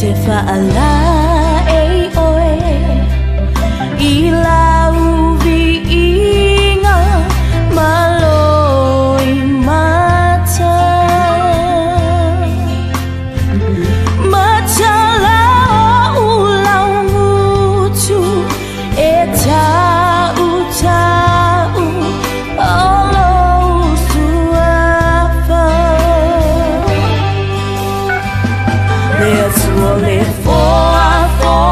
te faalaei oe i lau viiga ma loimata. Matala o lau ngutu e tau tau o lou suafa. Le Atua le foafoaga,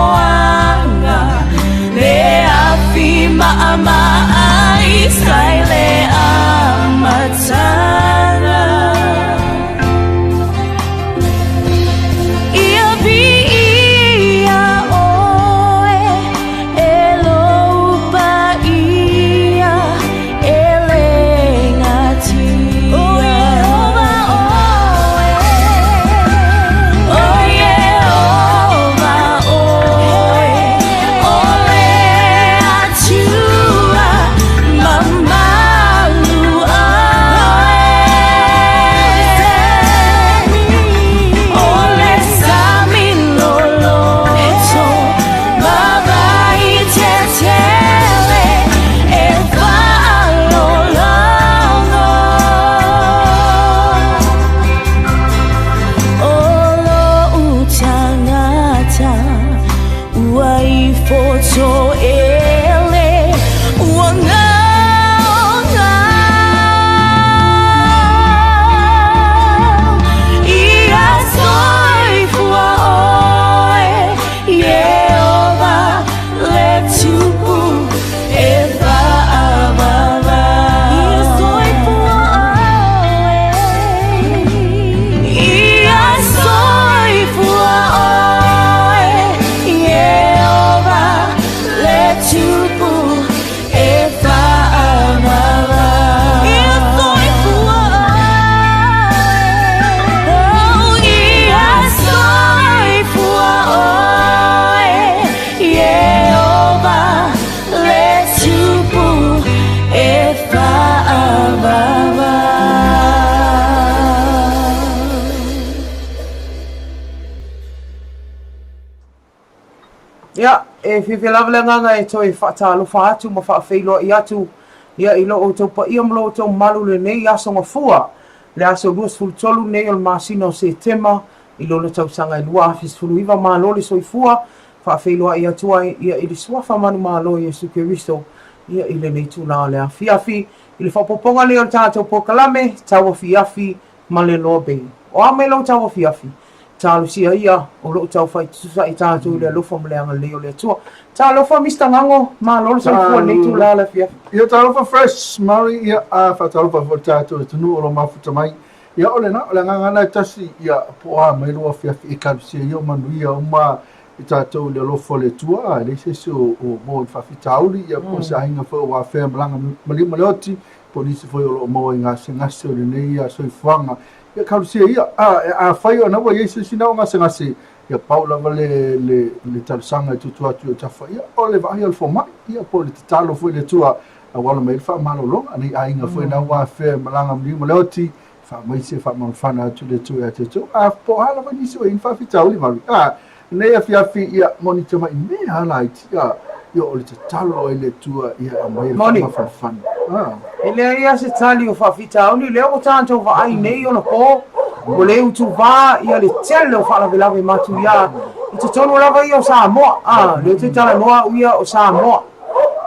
le afi maʻamaʻai sai le amataga. Ia viia oe e lou paia e le gatia. O Iehova oe, o Iehova oe, o le Atua mamalu oe. O le sami loloto ma vai tetele e faalologo. O lou tagata ua ifo toele ua gaogao. Ia soifua oe, Iehova le Tupu e faavava. Ia soifua oe, Ia soifua oe, Iehova le Tupu e faavava. Ia soifua oe, oh, ia soifua oe, Iehova le Tupu e faavava. Ia, e fiafia lava le agaga e toe faatalofa atu ma faafeiloai atu ia i lo outou paia ma lo outou malu i lenei aso gafua, le aso 23 nei o le masina o Setema i lona tausaga e 2019. Malo le soifua, faafeiloai atu ai ia i le Suafa manumalo o Iesu Keriso ia i lenei itula o le afiafi i le faaopoopoga nei o le tatou polokalame Tauafiafi ma le Loa Bay. O a mai lou tauafiafi? Talosia ia o lo o taufai tutusa i tatou i le alofa ma le agalelei o le Atua. Talofa Mister Gago, malo le soifua i lenei itula o le afiafi. Ia talofa Fresh Mari, ia a faatalofa foi le tatou atunuu o lo o mafuta mai. Ia o lena, o le agaga lena e tasi, ia po o a mai lou afiafi e talosia ia o manuia uma i tatou i le alofa o le Atua, e leai se isi o maua i le faafitauli, ia po o se aiga foi o afea malaga maliu ma le oti, po o nisi foi o lo o maua i gasegase o lenei soifuaga. Ia talosia ia, a, afai o na ua i ai se isi na o gasegase, ia pau lava le, le, le talosaga e tuutuu atu i o tafa, ia o le vaai o le fomai, ia po o le tatalo foi i le Atua, auala mai ai le faamalologa, nei aiga foi na ua afea e malaga maliu ma le oti, faamaise faamalofana atu le Atua ia te outou. A po o a lava nisi o i ai ni faafitauli, Mari, a, lenei afiafi, ia, moni tamai mea lava laiti, a, ia o le tatalo ai le Atua ia e aumai le Moni. faamafanafana. A. E leai lava se tali o faafitauli, lea ua tatou vaai nei ona po, ua le utuvā ia le tele o faalavelave matuia i totonu lava ia o Samoa. A, lea ou te talanoa au ia o Samoa.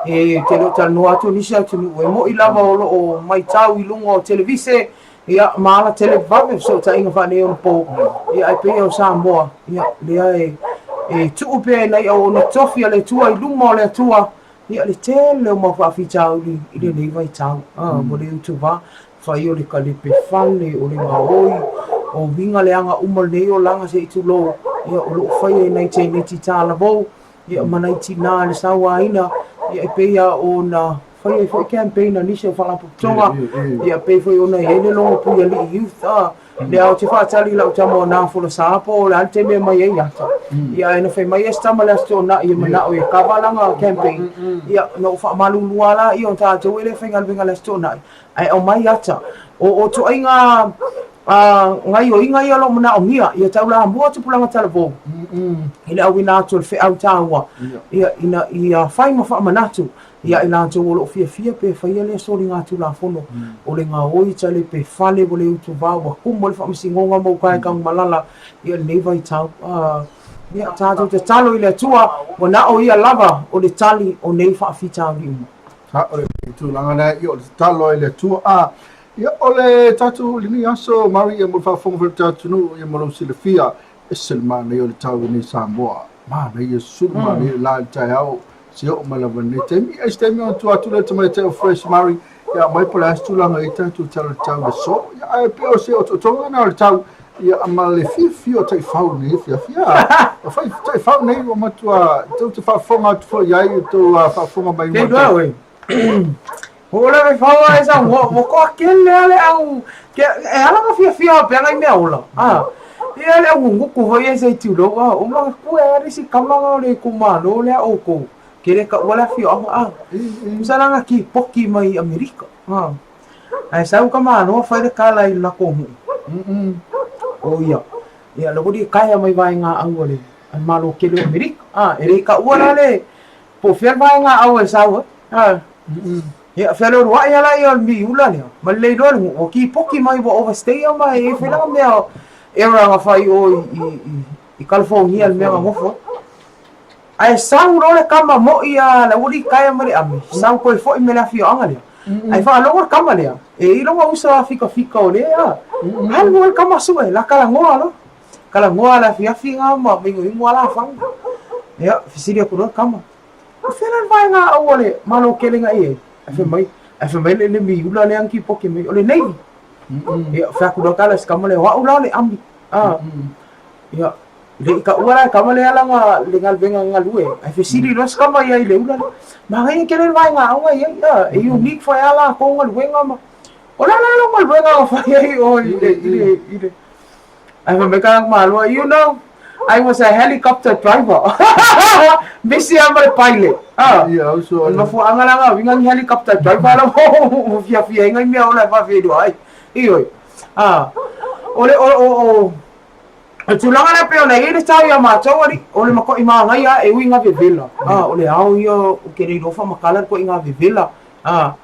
E te le o talanoa atu o nisi atunuu, e mo'i lava o lo o matau i luga o televise, ia, ma ala televave fesootaiga faaneionapo, ia, ae pei o Samoa, ia, lea e, e tuu pea e nai auauna tofi a le Atua i luma o le Atua, ia, le tele o mau faafitauli i lenei vaitau, a, ua le utuvā, fai o le kalepe fale, o le gaoi, o uiga leaga uma o lenei olaga se i tulou, ia, o lo o faia e nai teineiti talavou, ia ma nai tinā i le sauaina, ia e pei lava ona fai ai foi campaign a nisi o faalapotopotoga, ia pei foi ona i ai le logo Puialii Youth, a, lea ou te faatali i lau tama o Nafolasa po o le a le taimi e aumai ai ata, ia ae na fai mai e si tama i le Aso Toonai e manao e kava lana campaign, ia na ou faamalulu lava laia o tatou e le faigaluega i le Aso Toonai, ae aumai ata. O ituaiga gaioiga ia o lo o manaomia ia taulamua tupulaga talavou. I le auina atu o le feau taua, ia, ina ia fai ma faamanatu ia i latou o lo o fiafia pe faia lea soligatulafono o le gaoi tale pe fale ua le utuvā ua kumu ai le faamasinoga ma uka e Tanumalala i lenei vaitau. Ia, tatou tatalo i le Atua, ua na o Ia lava o le tali o nei faafitauli uma. Ha, o le tulaga lea, ia, o le tatalo i le Atua. A, ia, o le tatou lenei aso, Mari, ia, mo le faafofoga foi o le tatou atunuu, ia, mo lou silafia, ese le manaia o le tau i nei Samoa. Manaia, sulu manaia le la i le taeao, se oo mai lava i lenei taimi. Ia, i se taimi ona tua atu lea i le tamaitai o Fresh Mari, ia aumai po o le a se tulaga i ai tatou tala i le tau i le aso. Ia, ae pei o se otootoga lena o le tau, ia, ma le fiafia o taifau i lenei afiafi. Ia, o fai, taifau nei ua matua, tou te faafofoga atu foi i ai, tou faafofoga mai Kei loa oe. Hoʻoleve faua e sa ua ua toatele lava le au ke e ala ona fiafia faapea nai mea ola a ia le au guguku foi ia se i tulou a o manatua e le isi kama na o le itumalo lea outou ke le taua le afioaga a tusa la na kipoki mai i Amerika a ae sau ka malo fai le kala i le latou nuu o ia ia le ua litaea mai vaega au a le Malo tele o Amerika a e le i taua la le Po o fea le vaega au e sau ai. A. Ia, fealeuluai lava laia o le miula lea, ma le le iloa e le nuu, ua kipoki mai ua overstay a ma e i ai foi lana mea error na fai i o i, i, i California i le mea na nofo ai. Ae sau loa le tama mo'i a le aualii taea ma le ame, sau toe foi mai le afioaga lea. Ae faalogo le tama lea, e i ai lona uso a fikafika o lea, alu ai le tama sue, la talanoa loa. Talanoa le afiafi nga ma inuinu a lafaga. Ia, fesili atu loa le tama, O fea la le vaega au a le Malo tele na i ai? Ae fai mai, ae fai mai le, le miula lea na kipoki mai, o le Navy. Ia, fai atu loa tala i si tama lea, o au la o le Army. Ah. Ia, le i taua la e tama lea lana, le galuega na galue, ae fesili loa si tama ia i le ula lea, manaia tele le vaega au na i ai, ah, e unique foi a latou galuega ma, o le a la lau galuega na fai ai oe i le, i le, i le, Ae fai mai ka malua, you know, I was a helicopter driver. Misi lava ma le pilot. Ah. Ia, uso. O le mafuaaga la na uiga ni helicopter driver la ua fiafia ai nai mea ola e faafeiloa ai. Ioe. Ah. O le o o o o tulaga lea pei ona i ai le tau iā matou alii, o le matuai manaia e ui ina vevela. Ah, o le ao ia ou te le iloa faamatala le ituaiga vevela. Ah,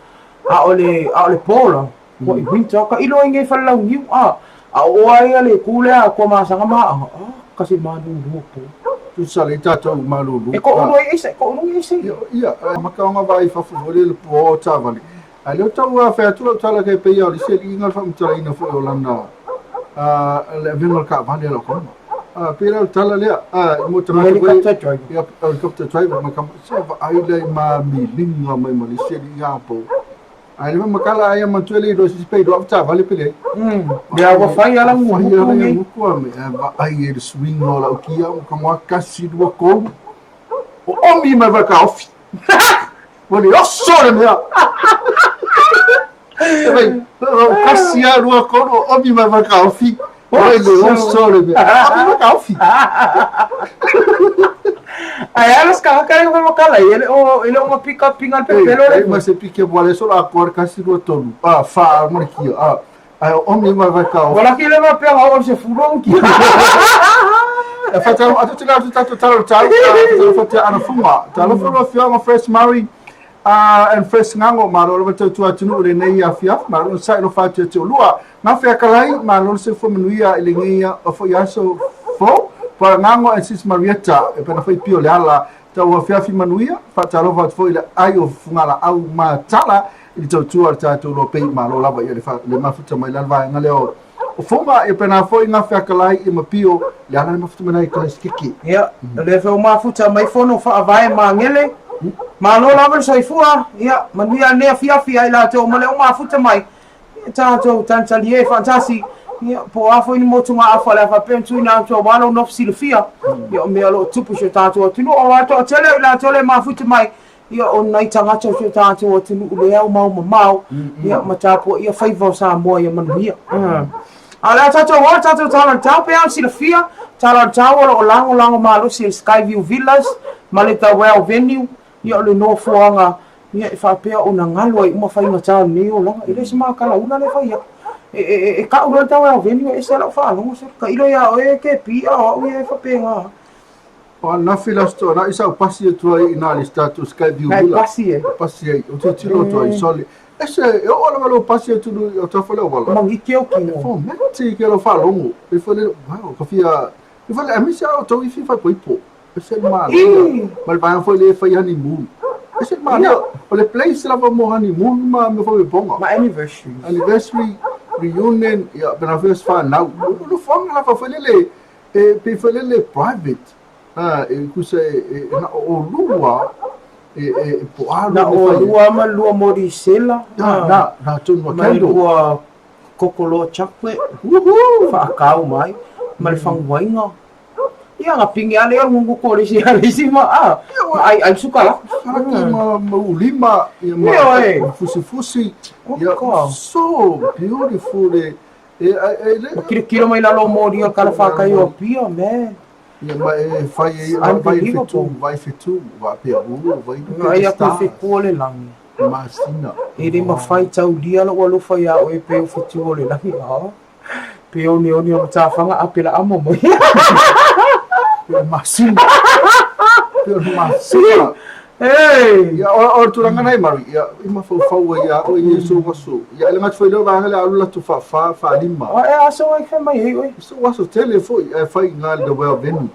a o le a o le po la, Ua i winter ka ilo ai nei falelauniu a a o oa ia le ku lea a Tuamasaga ma Aaga a kasi malulu po. Tusa lei tatou malulu. E ko ulu ai aisa e ko ulu ai aisa. Ia ia maka o nga vai fafo foi le po o taavale. Ae lea tau fai atu lau tala kai pei o le isi alii nga le faamatalaina foi o lana le avega o le taavale a lau kama. Pei la o le tala lea mo tagata foi helicopter driver. Ia helicopter driver ma kama se vaai lea i ma miliga mai ma le isi alii a po. Ae le makala ai ma tuele i se pe do ta vale pele. Lea ua fai ala nguku nei. Nguku a me vaai e le swing o lau kia o ka ngā kasi lua kou. O omi mai vai ka ofi. Ua le oso le mea. E vai, o kasi a lua kou o omi mai vai ka ofi. Oi le oso le mea. Omi mai ka ofi. Ae ala se tagata lea makala e le o e le o mapika pinga le pepelo le. Ma se pike mo le sola ko kasi lua tolu. A fa mo le kia. A ai o omi mai vai ka ofi. Wala ki le ma pea o se furo ki. E whatau atu te atu tatou talo tau, talo whatea ana funga. Talo whanua whianga Fresh Murray and Fresh Ngango, malo lava tautua atunuu lenei afiafi, malo na sai lo whatua te olua. Ngā wheakalai, malo le soifua manuia i lenei foi aso fou, Pua Ngango and Sis Marietta, e pena foi pio le ala, tau afiafi manuia, whaatalofa atu foi le ai o Fugalaau ma Tala, i le tautua le tatou loa pei malo lava ia le, le mafuta mai lale vaega lea o o Fuga, ia pena foi ngā wheakalai i ma pio le ala le mafuta mai nai kalai sikiki. Ia, le fe o mafuta mai fono whaavae mangele, malo lava le soifua, ia, manuia nei afiafi ai latou ma le o mafuta mai, Ia tatou talitali e faatasi, ia, po o a foi ni motugaafa o le a faapea ona tuuina atu aua lou nofo silafia, ia, o mea o lo o tupu i si o tatou atunuu, aua e toatele o i latou lea e mafuta mai, ia, o nai tagata o si o tatou atunuu le aumau mamao, ia, ma tapuaia faiva o Samoa ia manuia. A o le a tatou o le tatou tala o le tau, pei lava ona silafia, tala o le tau o lo o lagolago malosi e le Skyview Villas ma le The Well Venue, ia, o le nofoaga Ia, e faapea ona galo ai uma faigata o lenei olaga. E le o se makalaula lea e fai atu. E, e, e, e kau loa le tau e Alveni, e ese lau faalogo, sole. Tailo ia oe e ke pi a o au ia e faapena. O ananafi le Aso Toonai sa ou pasi atu ai i ina i le tatou Skyview Villa. Na e pasi ai? Pasi ai. Ou tilotilo atu ai, sole. Ese, e oo lava lou pasi atu i autafa o le auala. Magike ou kino. E formality ke lau faalogo. E foi le, wow, ka fia, e foi le, aemaise lava outou i fia faaipoipo. Ese le manaia. Ma le vaega foi lea e fai honeymoon. Ese le manaia. O le place lava mo honeymoon ma mea foi poga. Ma anniversary. Anniversary, reunion, ia, pe na foi se whanau. O nofoaga lava foi lele, e pei foi lele private. E tusa e na o olua, e po a Na o lua ma lua morisela. Na, na, tonu a candle. Ma lua kokoloa chocolate. Woohoo! Whaakau mai. Ma le faguaiga. Ia na pigi lava lea o le guguku o le isi a le isi ma a ma aiai sukala. Salaki ma ma ulima ia ma fusifusi. Ia so beautiful e e e le. Ma kilokilo mai lalo o moli o le kalafākai o Apia, man. Ia ma e fai ai vai fetu, vai fetu, faapea u vai look at the stars. Vaai atu i fetu o le lagi. Masina. E le mafai taulia lou alofa iā oe pei o fetu o le lagi. Pe oneone o matafaga a pela amo mai. Pe o masina. Pe o masina. Hey! Ia, o le tulaga na e Mari, ia, i mafaufau ai ia oe i sou aso. Ia, e le gata foi i lea vaega le alu latou faafa, faalima. O e aso ai fai mai ai oe. Sou aso tele foi, ae fai i ina i le The Well Venue.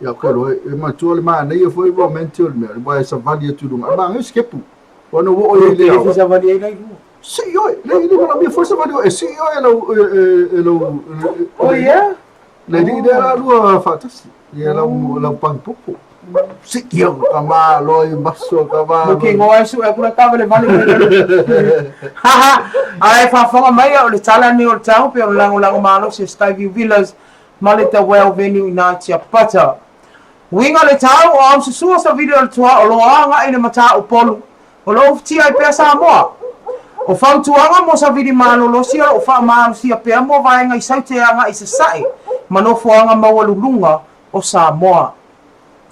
Ia, koe loa, e manatua le manaia foi romantic o le mea, aua e savali atu i luga. Ae manaia o sikepu. Ua na ua oo i ai le ao. Savali ai la i luga. Sii oe, le le manaomia foi savali oe, e sii oe e lau, e, e lau, Oh yeah? Le alii lea la lua faatasi, ia lau, lau pagipopo. Sii au ka malo i maso ka malo. Mo ke ngoa e sue aku la kava le vale mai lalo. Ae faafofoga mai o le tala nei o le tau pe o le lagolago malosi o Skyview Villas ma le The Well Venue i nā Tiapata. Uiga le tau o aususua savili o le tuaʻo loa agai i le matā-Upolu O lo o ufitia ai pea Samoa. O fautuaga mo savili malolosi o lo o faamalosia pea mo vaega i Saute agai i Sasae ma nofoaga maualuluga o Samoa.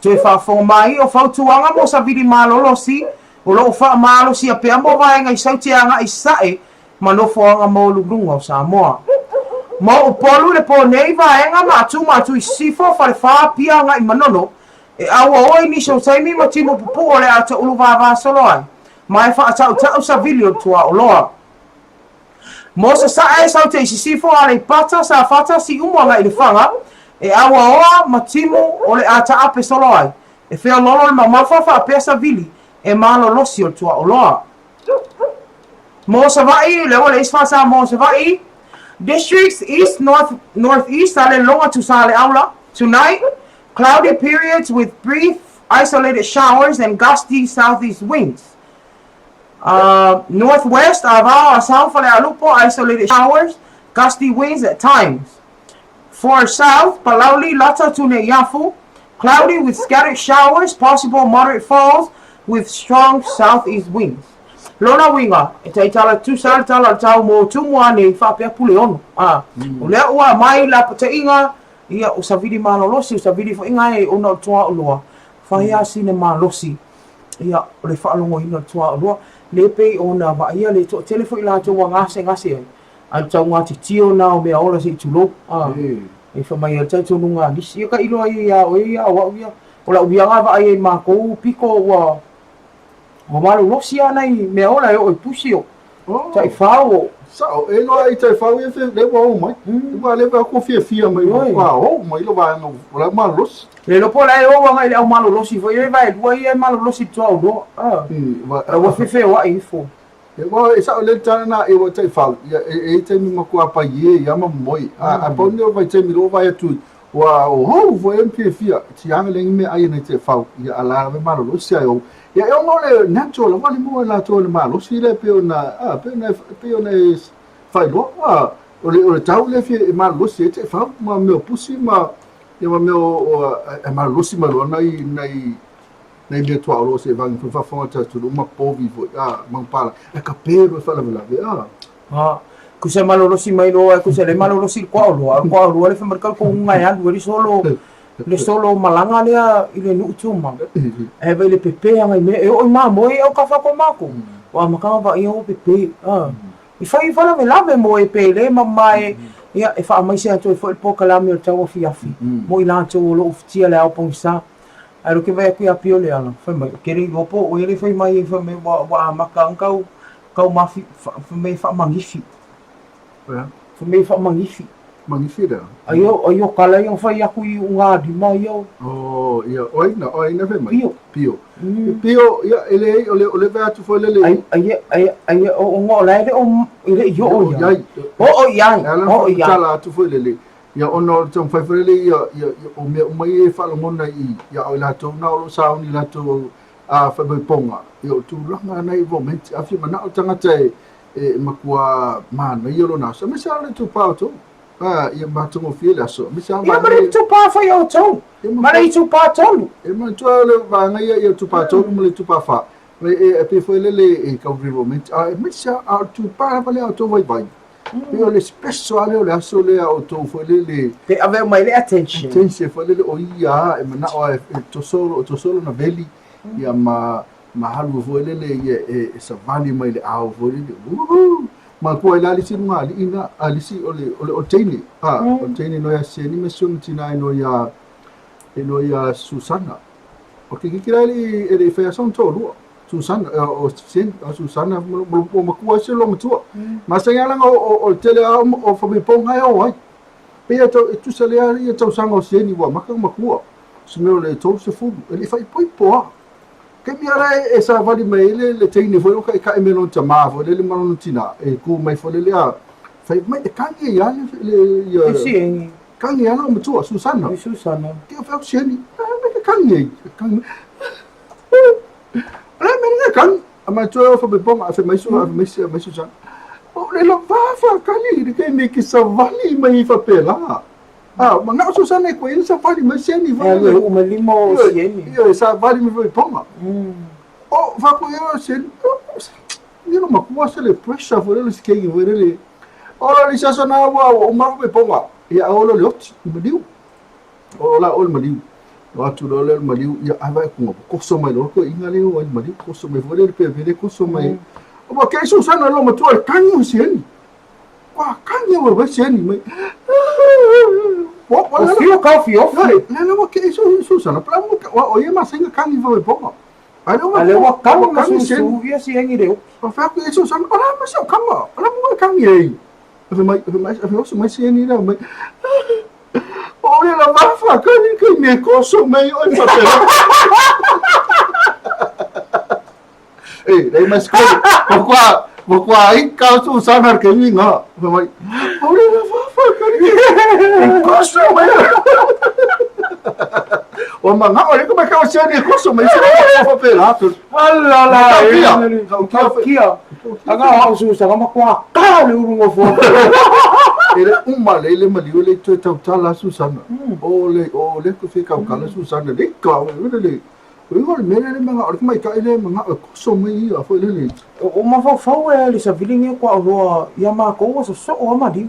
Toe faafofoga mai, o fautuaga mo savili malolosi o lo o faamalosia pea mo vaega i Saute agai i Sasae ma nofoaga maualuluga o Samoa. Mo Upolu i le po nei, vaega ma Atu ma Atu i Sisifo, Falefa, Apia agai Manono, E auaoa i nisi o taimi ma timu pupuu o le a taulu vāvā solo ai, ma e faataʻutaʻu savili o le tuaʻoloa. Mo Sasaʻe, Saute i Sisifo, Aleipata, Safata, Siumu agai i Lefaga, e auaoa ma timu o le a taape solo ai, e feololo le mamafa faapea savili e malolosi o le tuaʻoloa. Mo Savaʻi, lea ua leai se fāsā mo Savaʻi, Districts East, North, North East, Salelologa to Saleaula, tonight, Cloudy periods with brief isolated showers and gusty southeast winds. Northwest, Avao, Asau, Falealupo, isolated showers, gusty winds at times. Far south, Palauli, Lata, Tuneiafu, cloudy with scattered showers, possible moderate falls with strong southeast winds. Lona uiga, e taitala tusa le tala o le tau mo Tumua nei faapea Puleono. O lea ua aumai lapataiga Ia, o savili malolosi, o savili foi nga e ona o le tuaoloa, fai a sina malosi, ia, o le faalogoina o le tuaoloa, le pei ona vaaia le toatele foi latou ua gasegase ai, a o le taugatitio na o mea ola se i tulou, a, e fai mai ai le talitonuga a nisi, ia ka iloa ai ia oe ia o au ia, o lau ia nga vaai ai i makou piko ua, Ua malolosi lava nai mea ola e oo i pusi o taifau o. Sao, e iloa ai taifau ia lea ua oo mai. Ua leva ua fiafia mai ua oo mai le vaega o la malolosi. Le iloa po o la e oo agai i le au malolosi foi ia vaelua ia e malolosi i le tuaoloa. Ua fefeoai ifo. Aua e sao lelei le tala na e ua taifau, ia e i ai taimi matua paie ia ma momoe. A pau lenei o vaitaimi loa vaai atu ua hou foi ma fiafia, tiaga leai ni mea ai nai taifau, ia a la lava e malolosi ae ou. Ia e ona o le natural lava le maua e latou o le malosi lea pei ona, a, pei ona, pei ona e faailoa, a, o le, o le tau lea e fia, e malolosi ai taifau ma mea o pusi ma, ia ma mea o, e malolosi mai loa nai, nai, Nai mea tuaʻo se vagi foi faafofoga le tatou ma povi foi a manupapalagi ae ka pe loa e faalavelave a. A kusa malolosi mai loa e kusa le malolosi i le kuaʻoloa a o le kuaʻoloa le fai mai le kauka e alu ai le solo le solo malaga lea i le nuu tumau ae vaai le pepe agai mea e oo i mamoe e autafa atu o matou ua amataga vaaia ua pepe a i fai faalavelave mo e pele ma mae ia e faamaise atu ai foi le polokalame o le tauafiafi mo i latou o lo o ufitia le ao pogisa. Ae loke vaai atu ia Pio le ala, fai mai, ke le iloa po o oe le fai mai ai, fai mai ua ua amata ona tau tau mafi fai mai e faamagifi. Fai mai e faamagifi. Magifi lea. Ai o ai o kala ia na fai atu i ugalima ia o. Oh, ia, o ai na, o ai na fai mai? Pio. Pio. Pio, ia, e leai, o le, o le vaai atu foi lele. Ai, ai, ai, ai, o, o, o la e le o, e le i oo i ai. Oo i ai, E ala oo i ai. tala atu foi lele. Ia, ona o le taumafai foi lele ia, ia, ia, o mea uma ia e faalogona i, ia, o i latou na o lo o sauni latou a faaipoipoga, ia, o tulaga na i romantic. A fia manao le tagata e, e matua manaia lona aso, aemaise lava le itupa o outou. A, ia matagofie le aso, aemaise lava Ia ma le itupa fai o outou, ma le itupa tolu. E manatua le vaega ia, ia itupa tolu ma le itupa fa. E, e, e pei foi lele e tau romantic, a aemaise lava, a o le itupa lava lea a outou vaivai. Pei o le special lava lea o le aso lea a outou foi lele. Pe ave uma i le attention. Attention foi lele o ia lava e manao lava e toso, toso lona veli, ia ma ma alu foi lele ia e, e savali mai le ao foi lele. Woohoo! Manatua ai la le isi lugalii na, a le isi o le, o le, o le teine, a, o le teine no ia Sieni ma si ona tina e no ia, e no ia Susana. O ke keiki la e le i, e le i whai aso ona toalua. Susana, o Sieni, o Susana, mo matua ai se loa matua. Masani lava o, o, o le tele a o, o whameponga e o ai. Pei e tau, e tusa lea ia tausaga o Sieni ua maka matua. Se mea o le 30, e le i faaipoipo lava. Taimi lava la e savali mai ai le, le teine foi o kaʻekaʻe me lona tamā foi lele ma lona tinā, e kū mai foi lele a fai mai e kagi ai lava le, le ia E Sieni. Kagi ai lona matua, Susana. E Susana. Ke o fai Sieni, a me ke kagi ai. Kagi mai. O le a mea le kagi. A manatua e faapea a fai mai su, a fai mai a mai Susana. O le lava faakali i le taimi ke savali mai faapela. A, manao Susana e koe ina savali mai Sieni E alu e uu mai lima o Sieni. Ioe, savali mai foi ponga. O, faaku ia o Sieni, ia no makua se le pressure foi lele si keiki foi lele. O la le isi aso na ua ua uma foi ponga. Ia o lo le oti, i maliu. O la o le maliu. O atu loa lea o le maliu, ia ai vaai atu koso mai loa toeaiina lea o ai le maliu, koso mai foi lele pe vele koso mai. Ua kei Susana lo matua le kagi o Sieni. Ua kagi au e wai Sieni mai. O fio ka fio fi. Le le ua kei su Susana pla mo o ia masenga kagi fo e ponga. Ai le ua le ua kagi ma su su ia Sieni le o. O fa ku Susana o la ma se o kama. O la mo kagi ei. Fai mai fai mai fai oso mai Sieni la mai. O le la va fa kagi kai me koso mai o fa pela. E, lei mai skoli. Pourquoi Pourquoi ai ka Susana ke mi nga. Fai mai. O le la va fa kagi. E koso mai. O manga o le ko mai ka Sieni e koso mai se o fa pela. Ala la Kia. Kia. Kia. Aga au Susana ma kua ka le uru ngofo. E le uma le le maliu le toe tautala Susana. O le o le ko fi kaukala Susana le ka o le le. O le le mea le manga o le maitaʻi le manga o koso mai ia foi lele. O mafaufau e le savili nei kua oloa ia makou ua sosoo a maliu.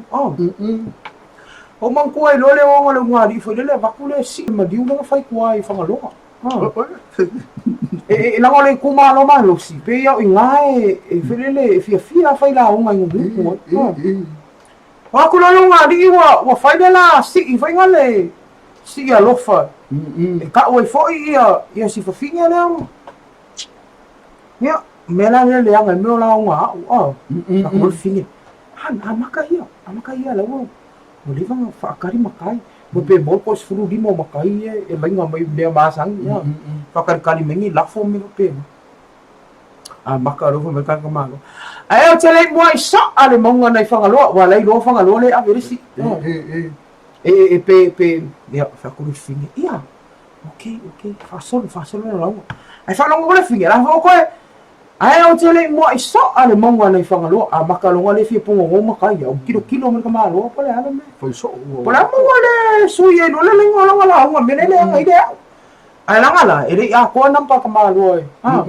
O manatua ai loa le oga o le ulugalii foi lele avatu le sii maliu lea na fai tua i Fagaloa. E laga o le itumalo malosi pei a o iga e foi lele e fiafia fai lauga i Nunuku ai. O atu loa le ulugalii ua fai le la sii foi na le sii alofa e kau ai foi ia ia si fafine lea. Ia, mea la lea leaga i mea o lauga a au, a. Aku loa le fafine, a, amata ia, amata ia la ua, ua leva ona faatali matai. Ua pe maua po o le 15 o matai ia e laina mai mea masani, ia. Faatalitali mai ni lafo ma mea faapena. Amata loa fai mai le tagata malo. Ae ou te le i muai saa le mauga nai Fagaloa, ua alai loa Fagaloa lea e ave le isi. E, e, pe, pe, ia, fai atu le fafine, ia, ok, ok, faasolo, faasolo le lauga. Ae faalogo atu le fafine, la foi o koe, ae ou te le i muai soa le mauga nai Fagaloa, amata loga le fia pogogou matai, ia, kilokilo mai le tamaloa po o le a le mea. Fai soo ua. Po o le a mauga le sui ai loa le laina o lana lauga, mea lea e leaga ai le au. Ae laga la, e le i atoa number a tamaloa e, ha,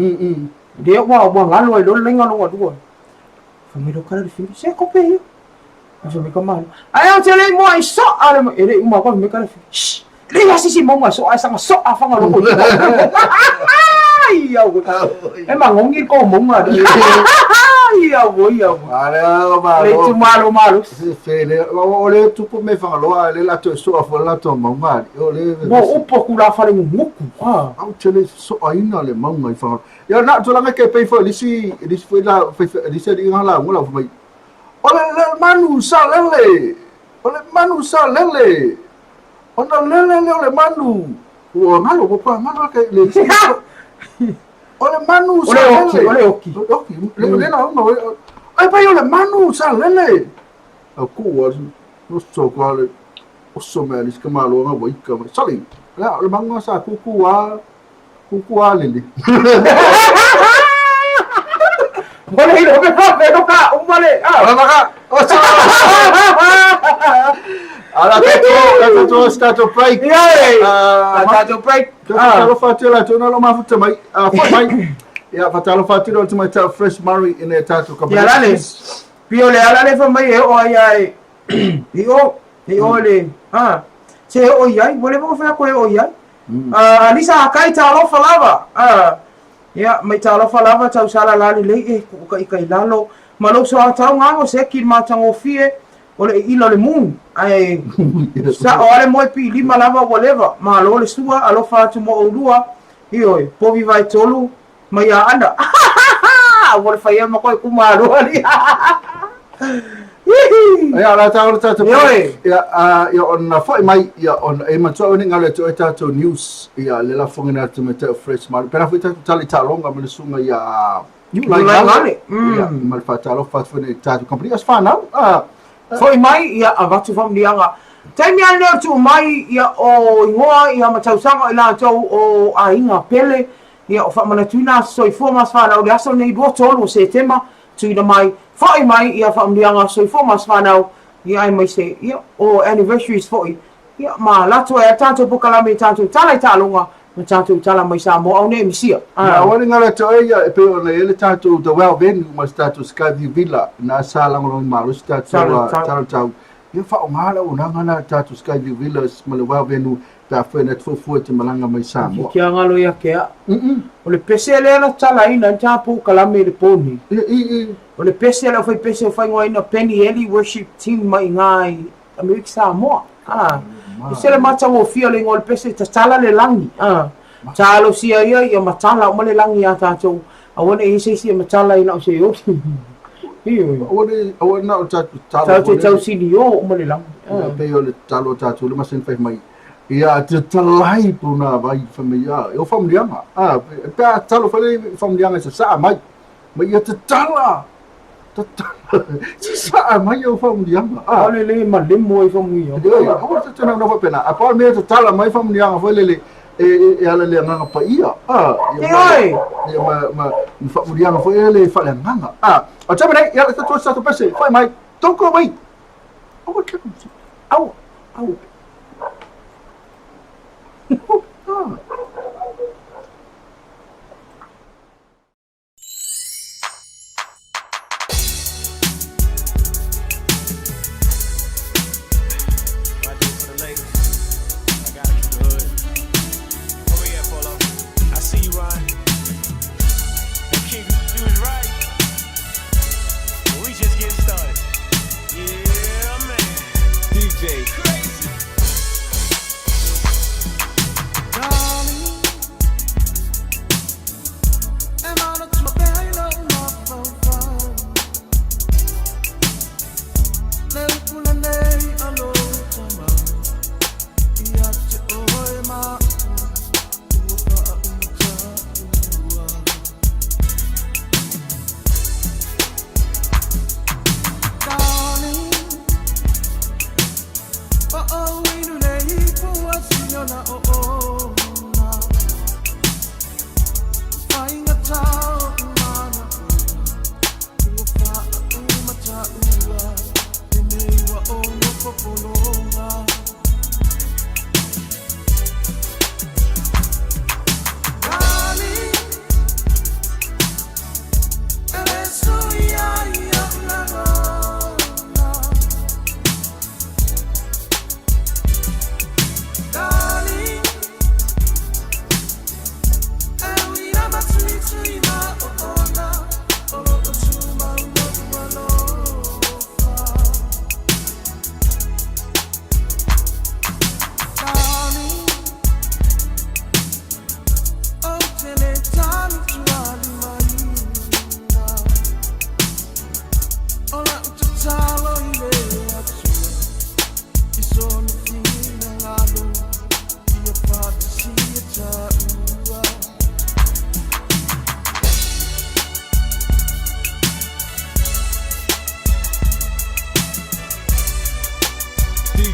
lea ua, ua galo ai loa le laina lona lua. Fai mai loa tala le fafine, se kope ia. Ae fai mai ka malo, ae ou te le i muai soa le E le i uma atu fai mai ka le Shh! E leai lava se isi mauga e soa ai saga soa Fagaloa ko Ai au E magogi le tou mauga alii. Ia ua, ia ua. A lea o Le malo. itumalo malosi. Se fe le o le tupu me Fagaloa a le latou soa foi latou mauga ali. O le Mo upu o tulafale guguku. Ah. Au te le soaina le mauga i Fagaloa. Ia na tulaga ke pei foi lisi lisi foi la foi lisi ali nga la ngula foi mai. O le le manu sa lele. O le manu sa lele. Ona lele le o le manu. Ua ngalo mo pa ngalo ke le. O le manu O le sa oki, lele. o le oki. O le oki. Le le la unga. Ai pai o le manu sa lele. A ku a no so kwa le oso me alis ka malo nga wai ka. Sali. La o le manu sa ku ku a ku ku a lele. Mo le ilo pe fa pe no ka umale. Ah. Ora maka. Oso. Ala tato, la tato stato break. Ia e. Ah, A tatou break. Ah. Faatalofa atu la tona lo mafuta mai. Ah, foi mai. Ia faatalofa atu lo mai ta Fresh Murray ina e tatou ka. Ia lale. Pio le ala le fa mai e o ai ai. I o, i o le. Ah. Se o i ai, mo le mo fa ko e o i ai. Ah, Alisa Akai talofa lava. Ah. Ia, mai talofa lava tau sala lale lei e ku ka i kai lalo. Ma lou soa tau ngango se ki matangofie o le ila o le moon. Ai sa o ale moe pi lima lava ua leva. Malo le sua alofa atu mo oulua. Ioe, povi vai tolu mai a ana. Ua le whaia ma koe kumalo ali. Ia la ta tatou. Ioe. Ia a ia ona foi mai ia ona e matua ni ngalo to tatou news ia le la fonga na te mata Fresh Murray. Pera foi tatou tali talonga ma le sunga ia Iulai Gale. Ia ma le faatalofa atu foi i tatou company as whanau. Ah, Foi mai ia avatu faamanuiaga. Taimi lava lenei o tuu mai ia o igoa ia ma tausaga i latou o aiga pele ia o faamanatuina aso soifua ma aso fanau i le aso lenei 23 o Setema tuuina mai foi mai ia faamanuiaga soifua ma aso fanau ia aemaise ia o anniversaries foi ia ma latou ai a tatou polokalame i tatou tala i taaloga ma tatou tala mai Samoa au nei e misia. Na aua le galo atu ai ia e pei ona i ai le tatou The Well Venue ma se tatou Skyview Villa na sa lagolago malosi tatou tala tau. Ia faaaoga le auaunaga lena a le tatou Skyview Villas ma le Well Venue pe afai na te fuafua i te malaga mai Samoa. Kia galo ia ke a. O le pese lea na tatalaina ai le tatou kalame i le po nei. O le pese a le aufaipese o faaigoaina Penny Eli Worship Team mai i nga i Amerika Samoa. A. E se le matagofie o le igoa o le pese, tatala le lagi. A. Talosia ia ia matala uma le lagi iā tatou. Aua ne i i ai se isi e matala i na o se oli. Ioe. Aua ne aua na o tatou tatalo. Tatou te tausinio uma le lagi. A. Pei o le tatalo a tatou le masani fai mai. Ia te talai puna vai fai mai ia. E o faamanuiaga. A pe a tatalo foi le faamanuiaga e sasaa mai. Ma ia tatala. Tatala. Sasaa mai au faamanuiaga. A. Aole le malemo ai faamanuiaga. Ioe, aua te tana faapena. A pau le mea tatala mai faamanuiaga foi lele e ala i le agaga paia. A, ia, ia ma ma ma faamanuiaga foi lele faaleagaga. A, o taimi nei, ia le tatou tatou pese, foi mai. Don't go away. Aua te Aua, aua. Ah. I do for the ladies. I gotta keep it hood. Where we at, Polo? I see you, Ryan. And King, you was right. We just getting started. Yeah, man. DJ Crazy.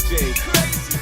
DJ Crazy.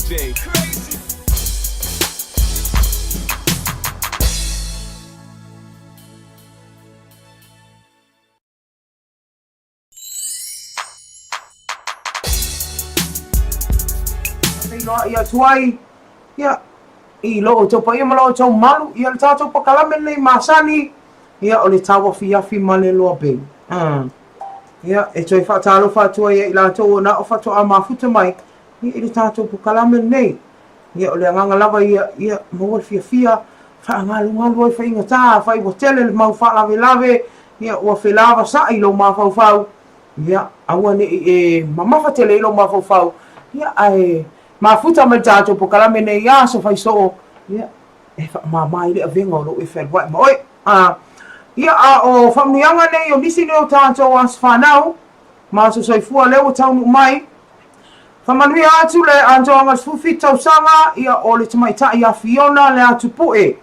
DJ Crazy. Feiloai atu ai, ia, i lo outou paia ma lo outou malu, ia le tatou pakalame lenei masani, ia, o le tauafiafi ma le loa bei. Ia, e toe faatalofa atu ai ia i latou o na o faatoa mafuta mai, ia, i le tatou pakalame lenei. Ia, o le agaga lava ia, ia, maua le fiafia, faagalugalu ai faigata, afai ua tele le mau faalavelave, ia, ua felavasai lou mafaufau, ia, aua ne i e mamafa tele i lou mafaufau, ia, ae mafuta mai le tatou polokalame nei i aso faisoo, ia, e faamama ai le avega o lou e fealuai ma oe. A, ia, a o faamanuiaga nei o nisi nei o tatou aso fanau ma aso soifua lea ua taunuu mai, Faamanuia atu le atoaga 17 tausaga ia o le tamaitai ia Fiona Leatupue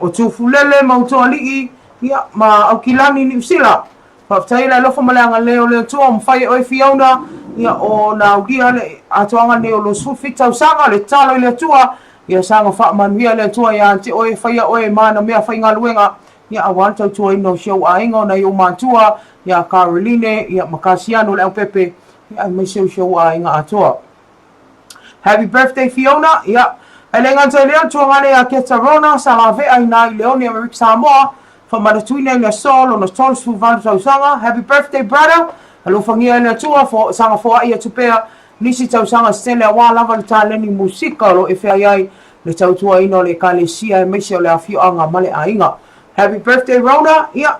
o Tufulele ma Utoalii ia ma Aukilani Niu Sila. Faafetai i le alofa ma le agalelei o le Atua ua mafai e oe Fiona ia ona aulia le atoaga lenei o lou 17 tausaga. Le tatalo i le Atua ia saga faamanuia le Atua ia te oe, faia oe ma ana mea faigaluega ia aua le tautuaina o si ou aiga o nai ou matua ia Caroline ia ma Kasiano Leaupepe ia aemaise o si ou aiga atoa. Happy birthday Fiona, ia e le gata i lea tuagale ia Keta Rona sa lavea i na i Leone Amerika Samoa faamanatuina i le aso lona 38 tausaga. Happy birthday brother, alofagia e le Atua fo, saga foai atu pea nisi tausaga se tele aua lava le taleni musika o lo e feai ai le tautuaina o le ekalesia aemaise o le afioaga ma le aiga. Happy birthday Rona, ia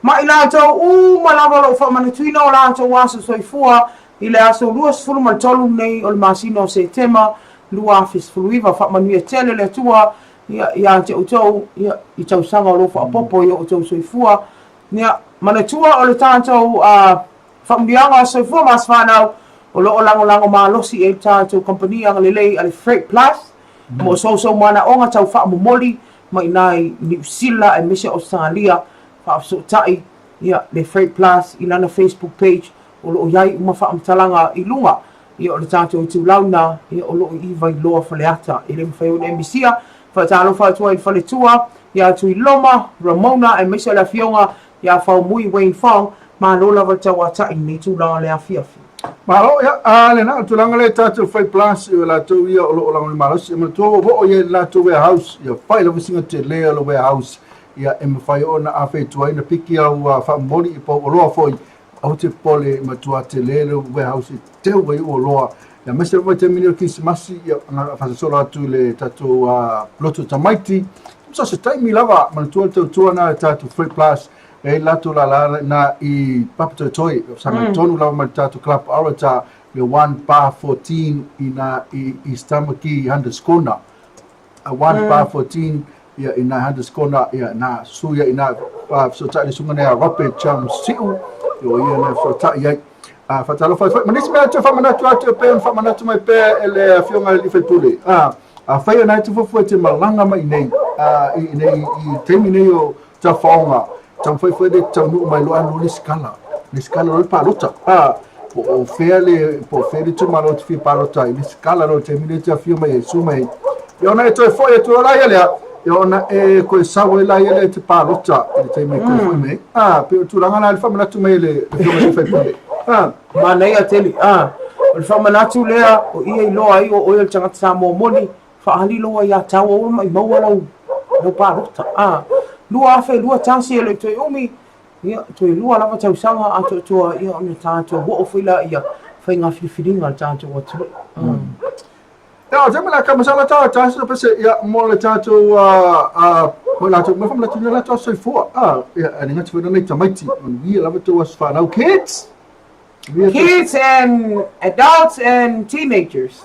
Ma i latou uma lava o lo o faamanatuina o latou aso soifua i le aso 23 nei o le masina o Setema 2019. Faamanuia tele le Atua ia, ia te outou ia, i tausaga o lo o faaopoopo i o outou soifua. Ia, manatua o le tatou uh, faamanuiaga o soifua ma aso fanau o lo o lagolago malosi e le tatou kamupani agalelei a le Freight Plus mo sousou manaoga tau faamomoli mai i ina i Niu Sila aemaise Ausetalia, faafesootai ia le Freight Plus i lana Facebook page o lo o i ai uma faamatalaga i luga ia o le tatou itulau na ia o lo o i Vailoa Faleata. E le mafai ona e misia. Faatalofa atu ai i le faletua ia Tuiloma, Ramona aemaise o le afioga ia Faumui Wayne Fong, malo lava le tauatai i lenei tulaga o le afiafi. Malo, ia, a lena, o le tulaga lea i tatou Freight Plus, o latou ia o lo o lagolago malosi, e manatua ua oo i ai le latou warehouse, ia fai lava sina tele o le warehouse, ia e mafai ona afetua ai ona piki au faamomoli i pau oloa foi. Aua te popole e matua tele le warehouse e teu ai oloa. Ia aemaise lava i taimi nei o le Kerisimasi, ia faasosolo atu i le tatou loto tamaiti. So se taimi lava, manatua le tautua lena a le tatou Freight Plus, e i ai le latou lala lena i Papatoetoe, o fesagai tonu lava ma le tatou Club Orator, le 1 bar 14 i na i East Tamaki, Hunters Corner. 1 bar 14 ia i na Hunters Corner, ia na susu ia i na fesootai le susuga nei a Robert Chum Siu, o ia na fesootai ai. Faatalofa atu foi. Ma nisi mea toe faamanatu atu e pei ona faamanatu mai pea e le Afioga i le sui usufono. Afai o na e te fuafua e te malaga mai i nei, i nei i taimi nei o tafaoga, taumafai foi le taunuu mai loa alu lesitala, lesitala loa le palota. Po o fea le, po o fea le itumalo e te fia palota ai, lesitala loa i le taimi lea e te afio mai ai, susu mai ai. Ia ona e toe foi atu loa laia lea, ia ona e toe sau ai laia lea e te palota i le taimi e toe foi mai ai. Pei o le tulaga lena i le faamanatu mai e le Afioga i le sui usufono. Manaia tele. O le faamanatu lea, o ia iloa ai o oe o le tagata Samoa moni, Faaali loa ia tau aua maimau lau lau palota. A, 2021 e le o toe umi, ia, toe lua lava tausaga atoatoa ia ona tatou oo foi laia faiga filifiliga a le tatou atunuu. Ia, o te mea ka masala ta ta se pese ia mo le tatou a a mo latou me fam latou la tatou soifua. A, ia ani ngati foi nei tamaiti, manuia lava tou aso whanau kids. Kids and adults and teenagers.